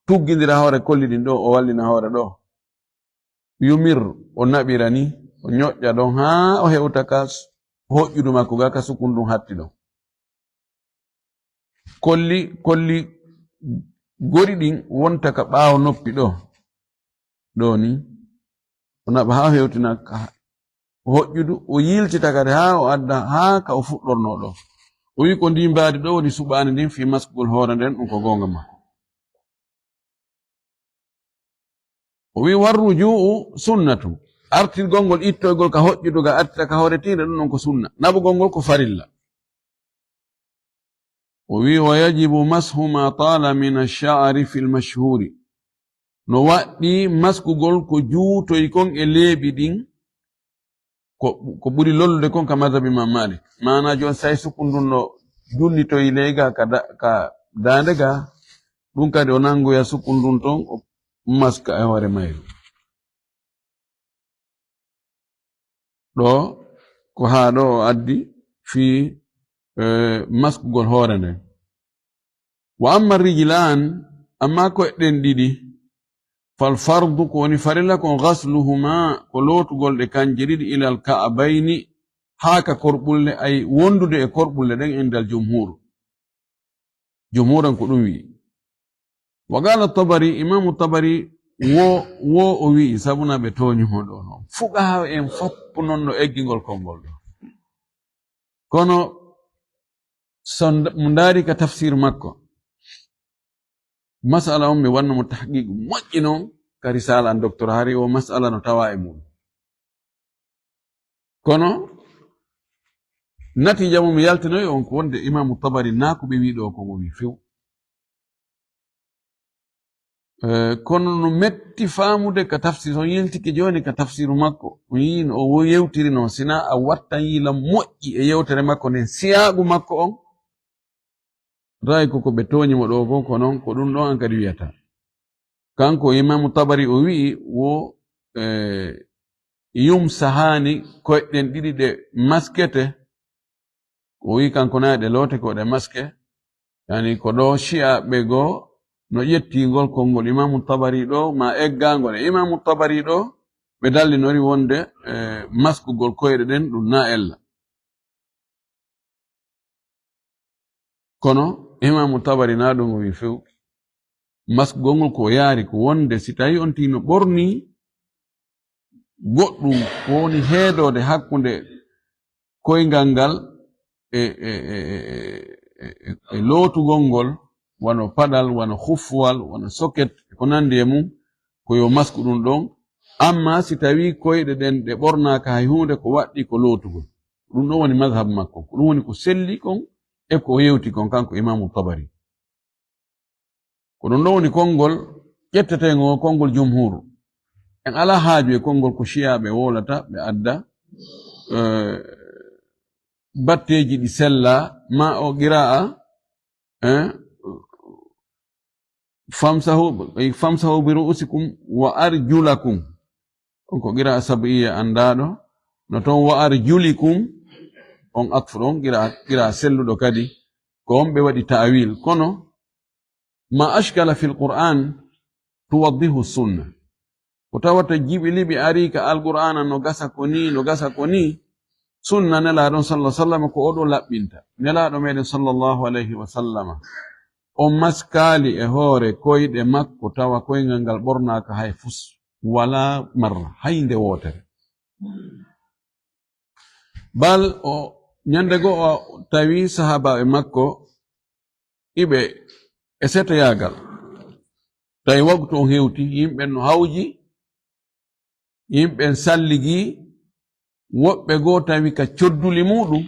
tuggindira hoore kolli ɗin ɗo, o wallina hoore ɗo. Yumir, o naɓira ni, o ñoƴƴa ɗon haa o hewta ka s-, hoƴƴudu makko ga ka sukundun hatti ɗon. Kolli, kolli gori ɗin wonta ka ɓaawo noppi ɗo. Ɗo ni, o naɓa haa o hewtina ka hoƴƴudu, o yiltita kadi haa o adda haa ka o fuɗɗorno ɗo. O wi'i ko ndi mbaadi ɗo woni suɓaani ndin fii maskugol hoore nden, ɗum ko goonga makko. O wi'i, "Warruju'u sunnatu." Artirgol ngol, ittoygol ka hoƴƴudu ga, artira ka hoore tiinde, ɗum ɗon ko sunna. Naɓugol ngol ko farilla. O wi'i, "Wa yajibu mashu ma tala min ash-sha'ri fil mashhuri." No waɗɗi maskugol ko juutoy kon e leeɓi ɗin, ko, ko ɓuri lollude kon ka mazhabi Imam Malik. Maanaa jooni, say sukundun no junnitoyi ley ga ka da-, ka daande ga, ɗum kadi o nangoya sukundun ton, o maska e hoore mayru. Ɗo, ko haa ɗo o addi fii eh, maskugol hoore nden. Wa amma rijlan, amma ko'e ɗen ɗiɗi, fal fardu, ko woni farilla kon, ghasluhuma, ko lootugol ɗe kanje ɗiɗi, ilal ka'abayni, haa ka korɓulle, ay wondude e korɓulle ɗen, indal jumhur. Jumhuran ko ɗum wi'i. Wa qala Tabari, Imamu Tabari wo, wo o wi'i, sabuna ɓe tooñi mo ɗo non. Fuqaha en fop non no eggingol konngol ɗo. Kono so nda-, mo ndaari ka tafsir makko, masala on mi wanno mo tahqiq moƴƴi non ka risala an docteur, hari o masala no tawa e mum. Kono natija mo mi yaltinoyi on ko wonde Imamu Tabari naa ko ɓe wi'i ɗo ko o wi'i few. Eh, kono no metti faamude ka tafsir, so yiltike jooni ka tafsiru makko, o yiino, o yewtirino, sina a wattan yiila moƴƴi e yewtere makko nden, siyaagu makko on, ray ko ko ɓe tooñi mo ɗo ko, ko non, ko ɗum ɗon an kadi wiyata. Kanko Imamu Tabari o wi'i wo, eh, yumsahaani koyɗen ɗiɗi ɗe maskete, o wi'i kanko nayi ɗe loote ko ɗe maske. Yani ko ɗo shi'aɓe goo no ƴetti ngol konngol Imamu Tabari ɗo, ma eggaangol e Imamu Tabari ɗo, ɓe dallinori wonde, eh, maskugol koyɗe ɗen ɗum na ella. Kono Imamu Tabari na ɗum o wi few. Maskugol ngol ko yaari ko wonde si tawi on tino ɓorni goɗɗum ko woni heedoode hakkunde koyngal ngal e, e, e lootugol ngol, wano paɗal, wano huffuwal, wano soket, e ko nandi e mum, ko yo masku ɗum ɗon. Amma si tawi koyɗe ɗen ɗe ɓornaaka hay huunde, ko waɗɗi ko lootugol. Ɗum ɗon woni mazhab makko. Ko ɗum woni ko selli kon e ko o yewti kon, kanko Imamu Tabari. Ko ɗum ɗon woni konngol ƴetteteengo, konngol jumhuru. En alaa haaju e konngol ko shi'aɓe wowlata, ɓe adda, eh, batteeji ɗi sella, ma o qira'a, eh, famsahu, famsahu bi ru'usikum wa arjulakum. On ko qira'a sab'iyya anndaaɗo. No ton wa arjulikum, on atfu ɗon, qira'a, qira'a selluɗo kadi. Ko on ɓe waɗi ta'wil. Kono, ma ashkala fil Qur'an tuwaddihu sunna. Ko tawata jiɓi liɓi ari ka Alqur'aana no gasa ko ni, no gasa ko ni, sunna Nelaaɗo on sallallahu alaihi wasallam ko o ɗo laɓɓinta. Nelaaɗo meɗen sallallahu alaihi wasallam, o maskaali e hoore koyɗe makko tawa koyngal ngal ɓornaaka hay fus, wala marra, hay nde wootere. Bal o, ñande goo o tawi sahaabaaɓe makko iɓe e seteyaagal. Tawi waktu on hewti, yimɓe no hawji, yimɓe salligi, woɓɓe goo tawi ka codduli muɗum,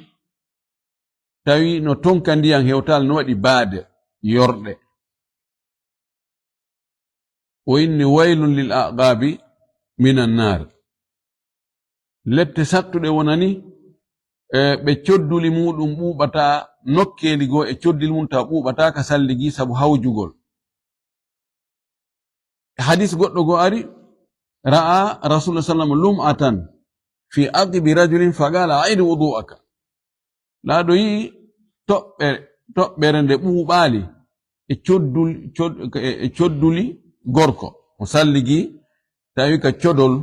tawi no tonka ndiyan hewtal no waɗi baade, yorɗe. O inni, "Waylun lil aqabi minan nar." Lette sattuɗe wonani, e, ɓe codduli muɗum ɓuuɓata nokkeeli goo e codduli mum taw ɓuuɓata ka salligi sabu hawjugol. Hadis goɗɗo goo ari, "Ra'a Rasulullah sallallahu alaihi wasallam lum'atan fi aqibi rajulin faqala, 'A'id wudu'aka.'" Laaɗo yi'i toɓɓe-, toɓɓere nde ɓuuɓaali e coddul-, cod-, e, e codduli gorko. O salligi, tawi ka codol,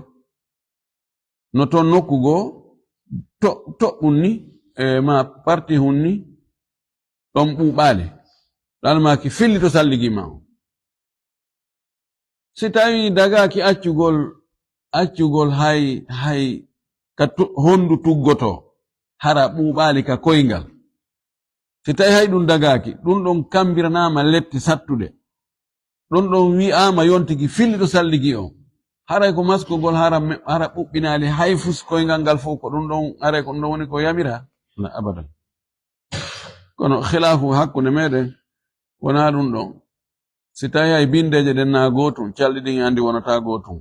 no toon nokku goo, to-, toɓɓun ni, e ma parti hun ni, ɗon ɓuuɓaali. Ɗan maaki fillito salligi ma on. Si tawi dagaaki accugol, accugol hay, hay ka tu-, hondu tuggoto, hara ɓuuɓaali ka koyngal. Si tawi hay ɗum dagaaki, ɗum ɗon kambiranaama lette sattuɗe. Ɗum ɗon wi'aama yontigi fillito salligi on. Haray ko maskugol hara me-, hara ɓuɓɓinaali hay fus koyngal ngal fof ko ɗum ɗon, haray ko ɗum ɗon woni ko yamira? La abadan. Kono khilaafu hakkunde meɗen wonaa ɗum ɗon. Si tawi hay bindeeje ɗen na gootum, calɗi ɗin anndi wonata gootum.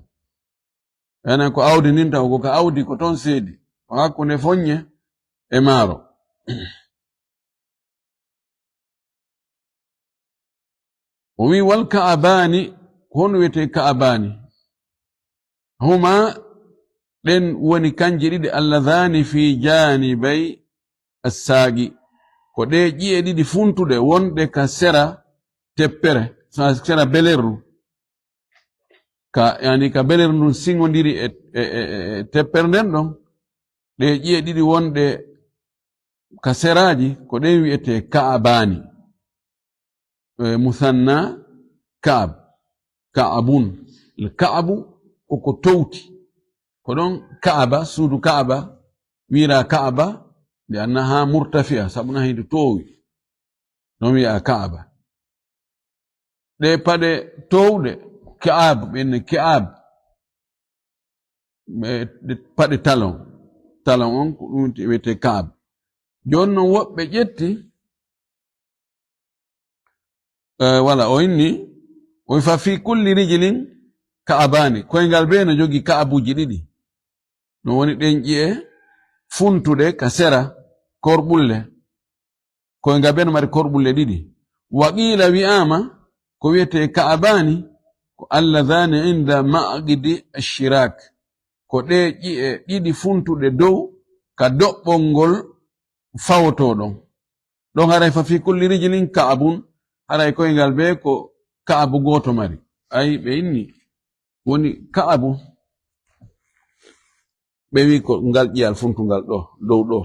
Enen ko awdi ndin taw, ko ka awdi ko toon seedi. Ko hakkunde foññe e maaro. O wi, "Wal ka'abaani, ko honno wiyetee ka'abaani? Huma, ɗen woni kanje ɗiɗi, alladhaani fi jaanibay assaaqi, Ko ɗee ƴi'e ɗiɗi funtuɗe wonɗe ka sera teppere, sa-, sera belerru. Ka, yani ka belerru ndun siŋondiri e, e, e, e teppere nden ɗon. Ɗee ƴi'e ɗiɗi wonɗe ka seraaji, ko ɗen wi'etee ka'abaani. E, musanna ka'ab, ka'abun. Ka'abu ko ko towti. Ko ɗon ka'aba, suudu ka'aba, wi'ira ka'aba, li annaha murtafi'a, sabu na hindu toowi. Ɗon wi'a ka'aba. Ɗee paɗe towɗe, ka'ab, ɓen ne ka'ab. Ɓe, ɗe paɗe talon. Talon on, ko ɗum wi'etee ka'ab. Jooni non woɓɓe ƴetti, eh, wala, o inni, o wi fa fi kulli rijlin ka'abaani. Koyngal bee no jogii ka'abuuji ɗiɗi. No woni ɗen ƴi'e funtuɗe ka sera korɓulle. Koyngal bee no mari korɓulle ɗiɗi. Wa qiila wi'aama, ko wi'etee ka'abaani, ko allazaani inda ma'qidi ashiraak. Ko ɗee ƴi'e ɗiɗi funtuɗe dow ka doɓɓol ngol fawotoo ɗon. Ɗon haray fa fi kulli rijlin ka'abun, haray koyngal bee ko ka'abu gooto mari. Ay, ɓe inni, woni ka'abu. Ɓe wi ko ngal ƴi'al funtungal ɗo, dow ɗo.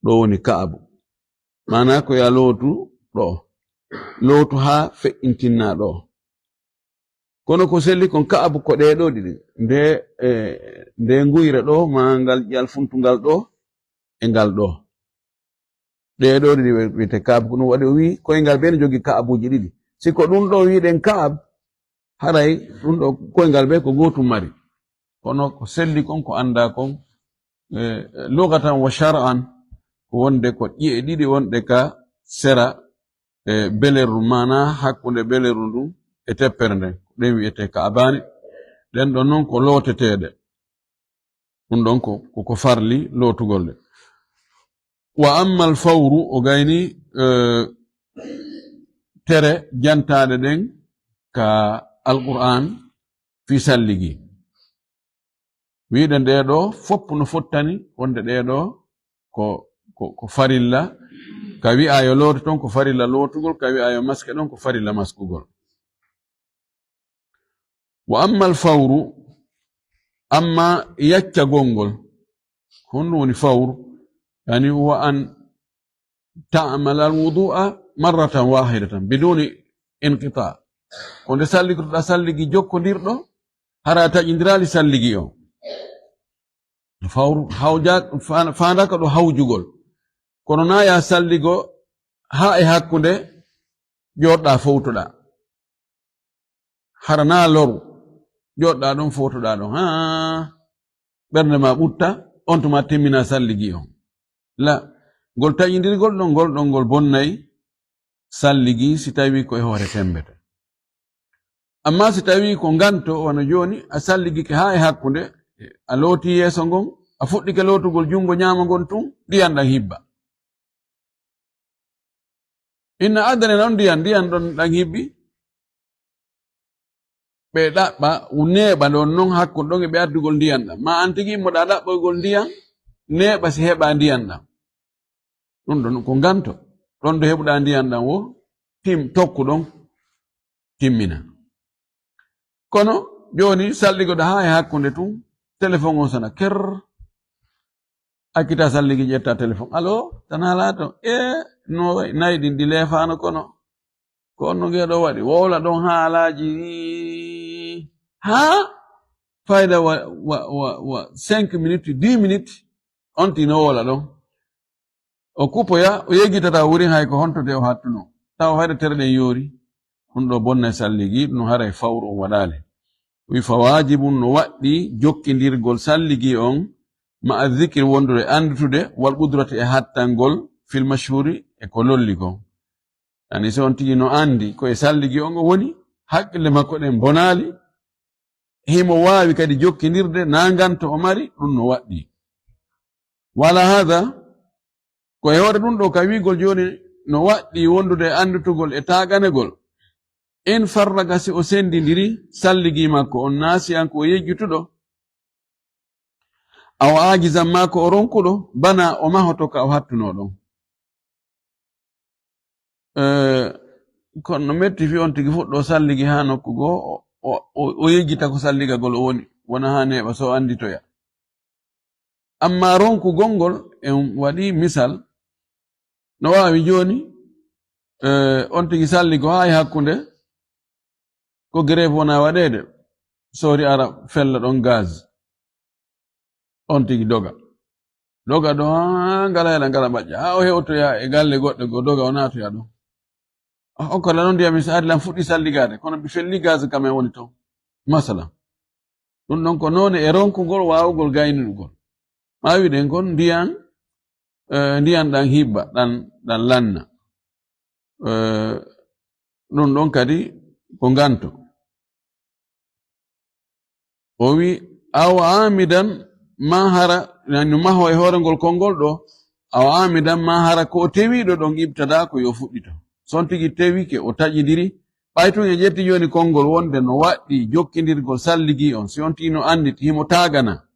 Ɗo woni ka'abu. Maanaa ko yo a lootu ɗo. Lootu haa feƴƴintinnaa ɗo. Kono ko selli kon ka'abu ko ɗee ɗoo ɗiɗi. Nde, e, nde nguyre ɗo, maa ngal ƴi'al funtungal ɗo, e ngal ɗo. Ɗee ɗoo ɗiɗi wi-, wi'etee ka'abu. Ko ɗum waɗi o wi'i, koyngal bee no jogii ka'abuuji ɗiɗi. Si ko ɗum ɗoo wi'uɗen ka'ab, haray ɗum ɗoo koyngal bee ko gootum mari. Kono ko selli kon, ko anndaa kon, e, lugatan wa shar'an, ko wonde ko ƴi'e ɗiɗi wonɗe ka sera, e, belerru, maanaa hakkunde belerru ndun e teppere nden. Ɗen wi'etee ka'abaani. Ɗen ɗon non ko looteteeɗe. Ɗum ɗon ko, ko, ko farli lootugol ɗe. Wa ammal fawru, o gayni, eh, tere jantaaɗe ɗen ka Alqur'aan fii salligi. Wi'uɗen ɗee ɗoo fof no fottani wonde ɗee ɗoo ko, ko, ko farilla. Ka wi'aa yo lootu ton ko farilla lootugol, ka wi'aa yo maske ɗon ko farilla maskugol. Wa ammal fawru, amma yaccagol ngol, honɗum woni fawru? Yani, huwa an ta'mala al-wudu'a marratan wahidatan biduni inqita'. Ko nde sallitoɗaa salligi jokkondirɗo, hara a taƴindiraali salligi on. Fawru, hawja-, fa-, faandaaka ɗo hawjugol. Kono naa ya salligo haa e hakkunde jooɗɗaa fowtoɗaa. Hara naa loru, jooɗɗaa ɗon fowtoɗaa ɗon. Haa ɓernde ma ɓutta, on tuma timminaa salligi on. La, ngol taƴindirgol ɗon, ngol ɗon, ngol bonnay salligi si tawii ko e hoore temmbete. Amma si tawii ko nganto, wano jooni, a salligike haa e hakkunde, a looti yeeso ngon, a fuɗɗike lootugol junngo ñaamo ngon tun, ndiyan ɗan hibba. Inna adane non ndiyan, ndiyan ɗon ɗan hibbi. Ɓe ɗaɓɓa, u neeɓa ɗon non hakkunde ɗon e ɓe addugol ndiyan ɗan. Ma an tigi immoɗaa ɗaɓɓoygol ndiyan, neeɓa si heɓaa ndiyan ɗan. Ɗum ɗon ko nganto. Ɗon ɗo heɓuɗaa ndiyan ɗan wo, tim-, tokku ɗon, timmina. Kono jooni salligoɗaa haa e hakkunde tun, telefon on sona ker. Accita salligi ƴetta telefon. Alo, tana laato. E, no wayi, nayi ɗin ɗi leefaano kono. Ko on no ngeɗo waɗi. Wowla ɗon haalaaji. Haa? Fayda wa, wa, wa, wa cinq minutes, dix minutes. On tino wowla ɗon. O kupoya, o yeggitata wurin hay ko honto de o hattuno. Tawa fayda tere ɗen yoori. Ɗum ɗo bonna salligi, ɗum haray fawru on waɗaali. Wi fa waajibun no waɗɗi jokkindirgol salligi on ma'a zikri wondude anndutude wal qudrati e hattangol fil mashhuri e ko lolli kon. Yani so on tigi no anndi ko e salligi on o woni, hakkille makko ɗen bonaali, himo waawi kadi jokkindirde naanganto o mari, ɗum no waɗɗi. Wala hada, ko e hoore ɗum ɗo ka wi'gol jooni no waɗɗi wondude e anndutugol e taaganegol. In farraga si o senndindiri salligi makko on naasiyan ko o yejjutuɗo, aw aajizan maa ko o ronkuɗo, bana o mahoto ka o hattunoo ɗon. Eh, kono no metti fii on tigi fuɗɗo salligi haa nokku goo, o, o, o, o yejjita ko salligagol o woni, wona haa neeɓa so annditoya. Ammaa ronkugol ngol, en waɗi misal, no waawi jooni, eh, on tigi salligo haa e hakkunde, ko grève wona waɗeede, soodi ara fella ɗon gaz. On tigi doga. Doga ɗo haa ngala hela ngala ɓaƴƴa. Haa o hewtoya e galle goɗɗe goo, doga o naatoya ɗon. Ah, on ko lan on ndiyam mi saari lan fuɗɗi salligaade, kono mi felli gaz kam en woni ton. Masala. Ɗum ɗon ko noone e ronkugol waawugol gaynugol. Maa wiɗen kon ndiyan, eh, ndiyan ɗan hibba, ɗan, ɗan lanna. Eh, ɗum ɗon kadi ko nganto. O wi, aw amidan ma hara, yani maho e hoore ngol konngol ɗo, aw amidan ma hara ko o tewiiɗo ɗon ibtada ko yo fuɗɗito. So on tigi tewike, o taƴindiri, ɓay tun e ƴetti jooni konngol wonde no waɗɗi jokkindirgol salligi on, si on tigi no annditi himo taagana.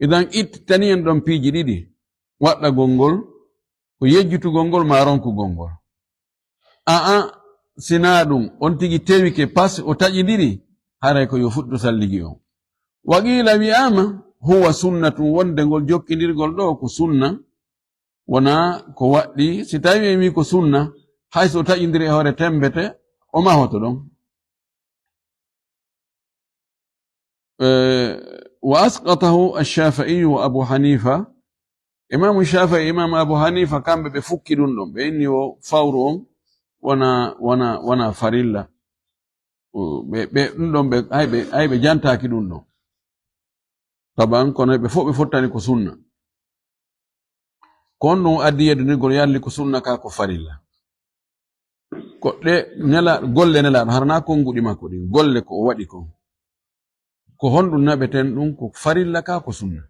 Idan ittani en ɗon piiji ɗiɗi, waɗɗagol ngol, ko yejjitugol ngol maa ronkugol ngol. Aa, sinaa ɗum, on tigi tewike pas o taƴindiri, haray ko yo fuɗɗo salligi on. Wa qiila wi'aama, huwa sunnatun, wonde ngol jokkindirgol ɗo ko sunna, wonaa ko waɗɗi, si tawi en wi ko sunna, hay so o taƴindiri e hoore tembete, o mahoto ɗon. Eh, wa asqatahu ash-Shafi'i wa Abu Hanifa. Imaamu Shafi'i, Imaamu Abu Hanifa, kamɓe ɓe fukki ɗum ɗon. Ɓe inni o fawru on wona, wona, wona farilla. O, ɓe, ɓe, ɗum ɗon ɓe, hay ɓe, hay ɓe jantaaki ɗum ɗon. Taban, kono ɓe fof ɓe fottani ko sunna. Ko on ɗum addi yeddinirgol yalli ko sunna ka ko farilla. Ko ɗe nela-, golle Nelaaɗo, hara naa konnguɗi makko ɗin, golle ko o waɗi kon. Ko honɗum naɓeten ɗum ko farilla ka ko sunna?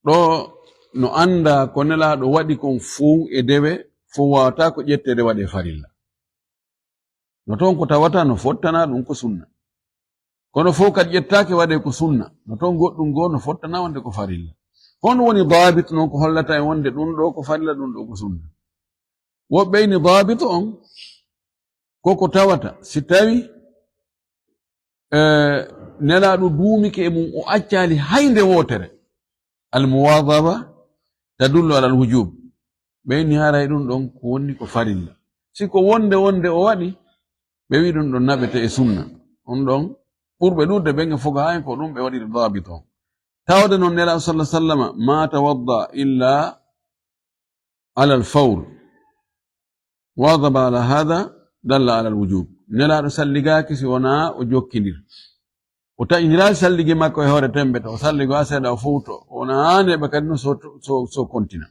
Ɗo no anndaa ko Nelaaɗo waɗi kon fow e dewe, fow waawataa ko ƴetteede waɗee farilla. No toon ko tawata no fottana ɗum ko sunna. Kono fow kadi ƴettaake waɗee ko sunna. No toon goɗɗum goo no fottana wonde ko farilla. Honɗum woni daabit noon ko hollata en wonde ɗum ɗo ko farilla, ɗum ɗo ko sunna? Woɓɓe ini daabit on ko ko tawata si tawi, eh, Nelaaɗo duumike e mum, o accaali hay nde wootere. Al-muwaadaba tadullu alal wujub. Ɓe inni haray ɗum ɗon ko woni ko farilla. Si ko wonde wonde o waɗi, ɓe wi ɗum ɗon naɓete e sunna. On ɗon ɓurɓe ɗuuɗde ɓen e foga haa en ko ɗum ɓe waɗiri daabit on. Tawde noon Nelaaɗo sallallahu alaihi wasallam ma tawadda illa alal fawr. Waadaba ala hada dalla alal wujub. Nelaaɗo salligaaki si wonaa o jokkindir. O taƴindiraali salligi makko e hoore tembe to, o salligo haa seeɗa o fowto. O wonaa haa neeɓa kadi no so, so, so kontina.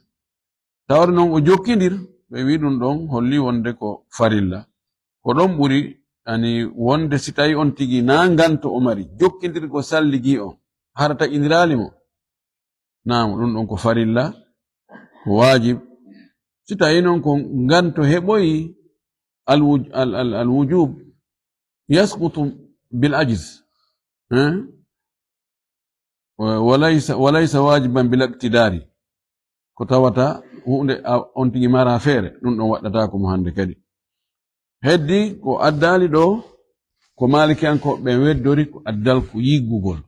Tawde noon o jokkindir, ɓe wi ɗum ɗon holli wonde ko farilla. Ko ɗon ɓuri, ani wonde si tawi on tigi naa nganto o mari, jokkindirgo salligi on, hara taƴindiraali mo. Naam, ɗum ɗon ko farilla, ko waajib. Si tawi noon ko nganto heɓoyi al wuj-, al, al, al wujub, yasqutu bil ajiz. Eh? Wa-, walaysa, walaysa waajiban bil iqtidaari. Ko tawata huunde a-, on tigi mara feere, ɗum ɗon waɗɗataako mo hannde kadi. Heddi ko addaali ɗo, ko Maalikiyankooɓe ɓen weddori ko addal ko yiggugol.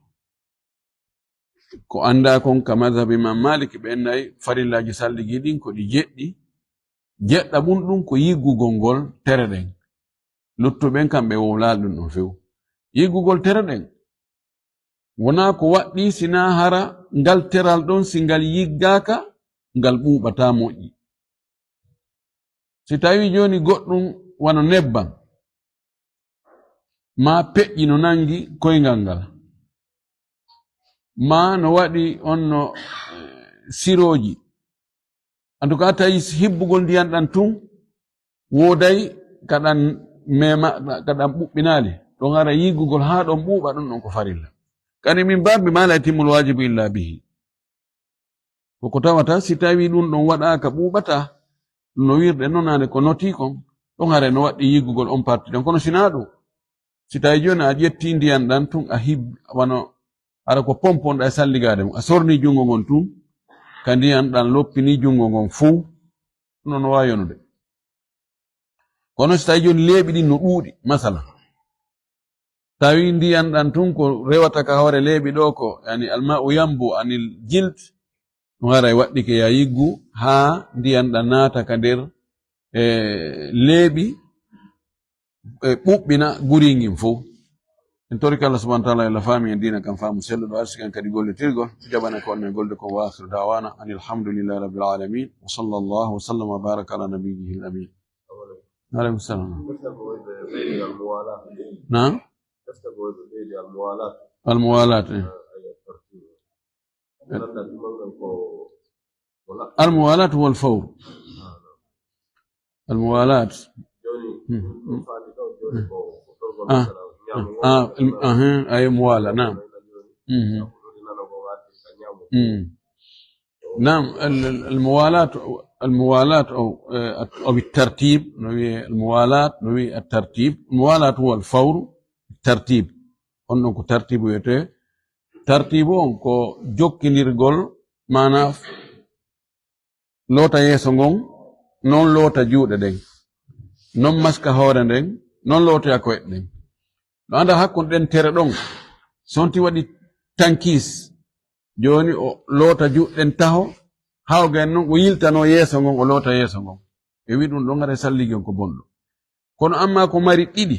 Ko anndaa kon ka madhab Imam Malik, ɓe nayi farillaaji salligi ɗin ko ɗi jeɗɗi. Jeɗɗa ɓun ɗum ko yiggugol ngol tere ɗen. Luttuɓen kam ɓe wowlaali ɗum ɗon few. Yiggugol tere ɗen, wonaa ko waɗɗi sinaa hara ngal teral ɗon, si ngal yiggaaka, ngal ɓuuɓataa moƴƴi. Si tawi jooni goɗɗum wano nebbam, maa peƴƴi no nangi koyngal ngal, maa no waɗi on no, eh, sirooji, en tout cas, tawi hibbugol ndiyan ɗan tun wooday ka ɗan mema, ka ɗan ɓuɓɓinaali, ɗon ara yiggugol haa ɗon ɓuuɓa, ɗum ɗon ko farilla. Kadi min baabi maa laa yatimmul waajibu illa bihi. Ko ko tawata si tawi ɗum ɗon waɗaaka ɓuuɓata, no wirɗe nonaade ko notii kon, ɗon ara no waɗɗi yiggugol on parti ɗon. Kono sinaa ɗum, si tawi jooni a ƴetti ndiyan ɗan tun a hib-, wano ara ko pomponɗa e salligaade mum, a sorni junngo ngon tun, ka ndiyan ɗan loppini junngo ngon fow, ɗun no waawi yonude. Kono si tawi jooni leeɓi ɗin no ɗuuɗi, masala, tawi ndiyan ɗan tun ko rewata ka hoore leeɓi ɗoo ko, yani, alma'u yambu anil jild, ɗun haray waɗɗike ya yiggu haa ndiyan ɗan naata ka nder, e, leeɓi, e, ɓuɓɓina guri ngin fow. En torike Allah subhanahu wa ta'ala, Allah faami en diina kan faamu selluɗo, arsikan kadi gollitirgol, jaɓana ko onon e golde ko. Wa akhiru da'wana anil hamdulillahi rabbil alamin. Wa sallallahu wa sallama wa baraka ala nabiyyihi al amin. Wa alaikum salam. Naam. Al muwalat, eh. Al muwalat huwa al fawr. Al muwalat. Hmm. Ah, ah, ah, eh, ay muwala, naam. Mhm. Hmm. Naam, al, al, al muwalat, al muwalat aw, eh, at-, aw at-tartib, no wi'e al muwalat, no wi'e at-tartib. Al muwalat huwa al fawr, tartib. On ɗon ko tartibu wiyetee. Tartibu on ko jokkindirgol, maanaa loota yeeso ngon, non loota juuɗe ɗen, non maska hoore nden, non lootoya koyɗe ɗen. No anda hakkunde ɗen tere ɗon, so on ti waɗi tankis, jooni o loota juuɗe ɗen taho, hawga en non o yiltano yeeso ngon, o loota yeeso ngon. E wi ɗun ɗon haray salligi on ko bonɗo. Kono amma ko mari ɗiɗi,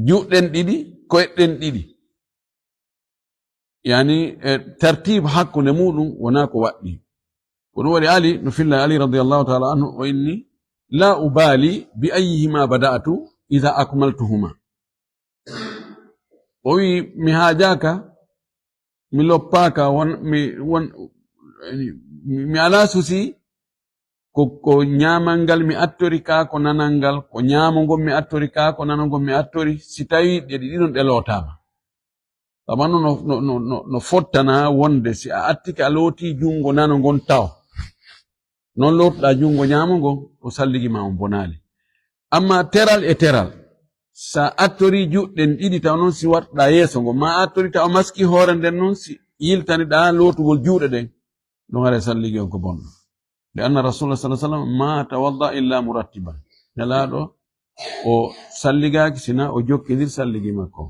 juuɗe ɗen ɗiɗi, koyɗe ɗen ɗiɗi. Yani, e, tartib hakkunde muɗum wona ko waɗɗi. Ko ɗum waɗi Ali, no filla Ali radiyallahu ta'ala anhu, o inni, "La ubali bi ayyihima bada'tu idha akmaltuhuma." O wi, "Mi haajaka, mi loppaka, won, mi, won, mi, mi ala susi, ko, ko ñaamal ngal mi attori ka, ko nanal ngal, ko ñaamo ngon mi attori ka, ko nano ngon mi attori, si tawi ɗe ɗiɗon ɗe lootaama." Sabu no, no, no, no, no fottana wonde si a attike a looti junngo nano ngon taw, non lootuɗaa junngo ñaamo ngon, o salligi ma on bonaali. Amma teral e teral, sa attori juuɗe ɗen ɗiɗi taw non si wartuɗaa yeeso ngon, ma a attori taw maski hoore nden non si yiltaniɗaa lootugol juuɗe ɗen, ɗum haray salligi on ko bonɗo. Li anna Rasulullah sallallahu alaihi wasallam ma tawadda illa murattiban. Nelaaɗo o salligaaki sina o jokkindir salligi makko.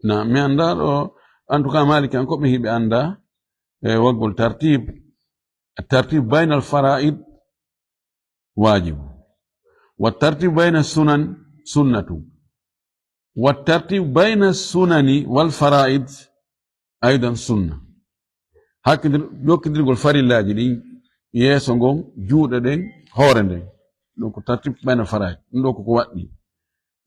Na, mi anndaa ɗo, en tout cas, Maalikan ko ɓe hiɓe anndaa, e, waggol tartib. Tartib bayna al fara'id wajibu. Wa tartib bayna sunan sunnatu. Wa tartib bayna sunani wal fara'id aydan sunna. Hakkindir-, jokkindirgol farillaaji ɗin, yeeso ngon, juuɗe ɗen, hoore nden. Ɗum ko tartib bayna fara'id. Ɗum ɗo ko ko waɗɗi.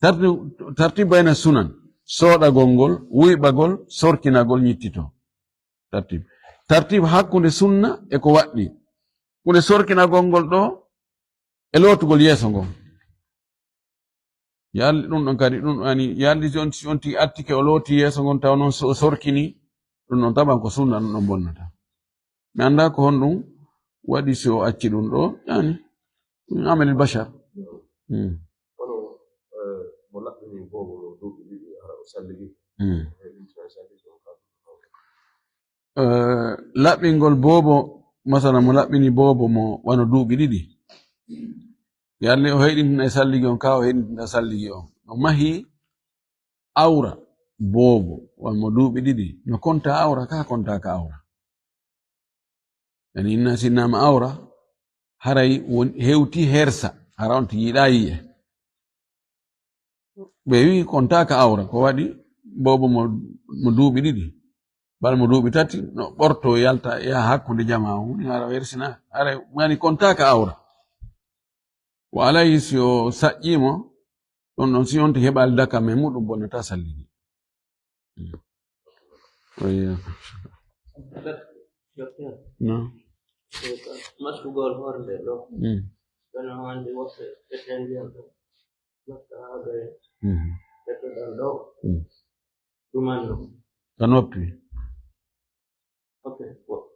Tartib, tartib bayna sunan. Soɗagol ngol, wuyɓagol, sorkinagol, ñittito. Tartib. Tartib hakkunde sunna e ko waɗɗi. Hunde sorkinagol ngol ɗo e lootugol yeeso ngon. Yalli ɗum ɗon kadi, ɗum ani, yalli si on, si on tigi attike o looti yeeso ngon taw noon so o sorkini, ɗum ɗon taban ko sunna, ɗum ɗon bonnata. Mi anndaa ko honɗum waɗi si o acci ɗum ɗo, yani, min amalil bashar. Hmm. Kono, eh, mo laɓɓini boobo mo duuɓi ɗiɗi, hara o salligi. Hmm. Eh, ɗum tuma salligi on ka. Eh, laɓɓingol boobo, masala mo laɓɓini boobo mo wano duuɓi ɗiɗi. Yalli o heyɗintina e salligi on, ka o heyɗintina salligi on. No mahi awra boobo, wano mo duuɓi ɗiɗi. No konta awra, ka konta ka awra. Yani inna sinnama awra, haray won hewti hersa, hara on tigi yiɗa yi'e. Ɓe wi konta ka awra, ko waɗi boobo mo, mo duuɓi ɗiɗi, bal mo duuɓi tati, no ɓorto yalta, yaha hakkunde jamaa, woni hara wersina, hara wani konta ka awra. Wa alayhi si o saƴƴiimo, ɗon ɗon si on tigi heɓaali dakam e muɗum, bonnata salligi. Mm. Oya. Docteur. No. Maskugol hoore nde ɗo. Mm. Kono wonde woɓɓe ɓe ten ndiyam ɗo. Maska haa ɓe Mm. ɓe to ɗan ɗo. Mm. Ɗuman ɗo. Ka noppi. Ok. Wo-,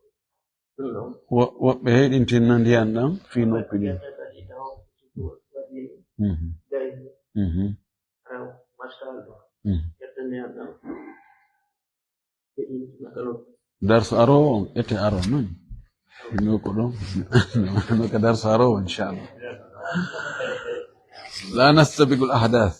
ɗum ɗo. Wo-, woɓɓe heyɗintinna ndiyan ɗan fii noppi ɗin. Waɗi Mhm. Gay. Mhm. Aw, machallah. Mhm. Darsu aroowo on, ete aroo non. Hino ko ɗon. No ka darsu aroowo, inchallah. La nastabiqul ahdath.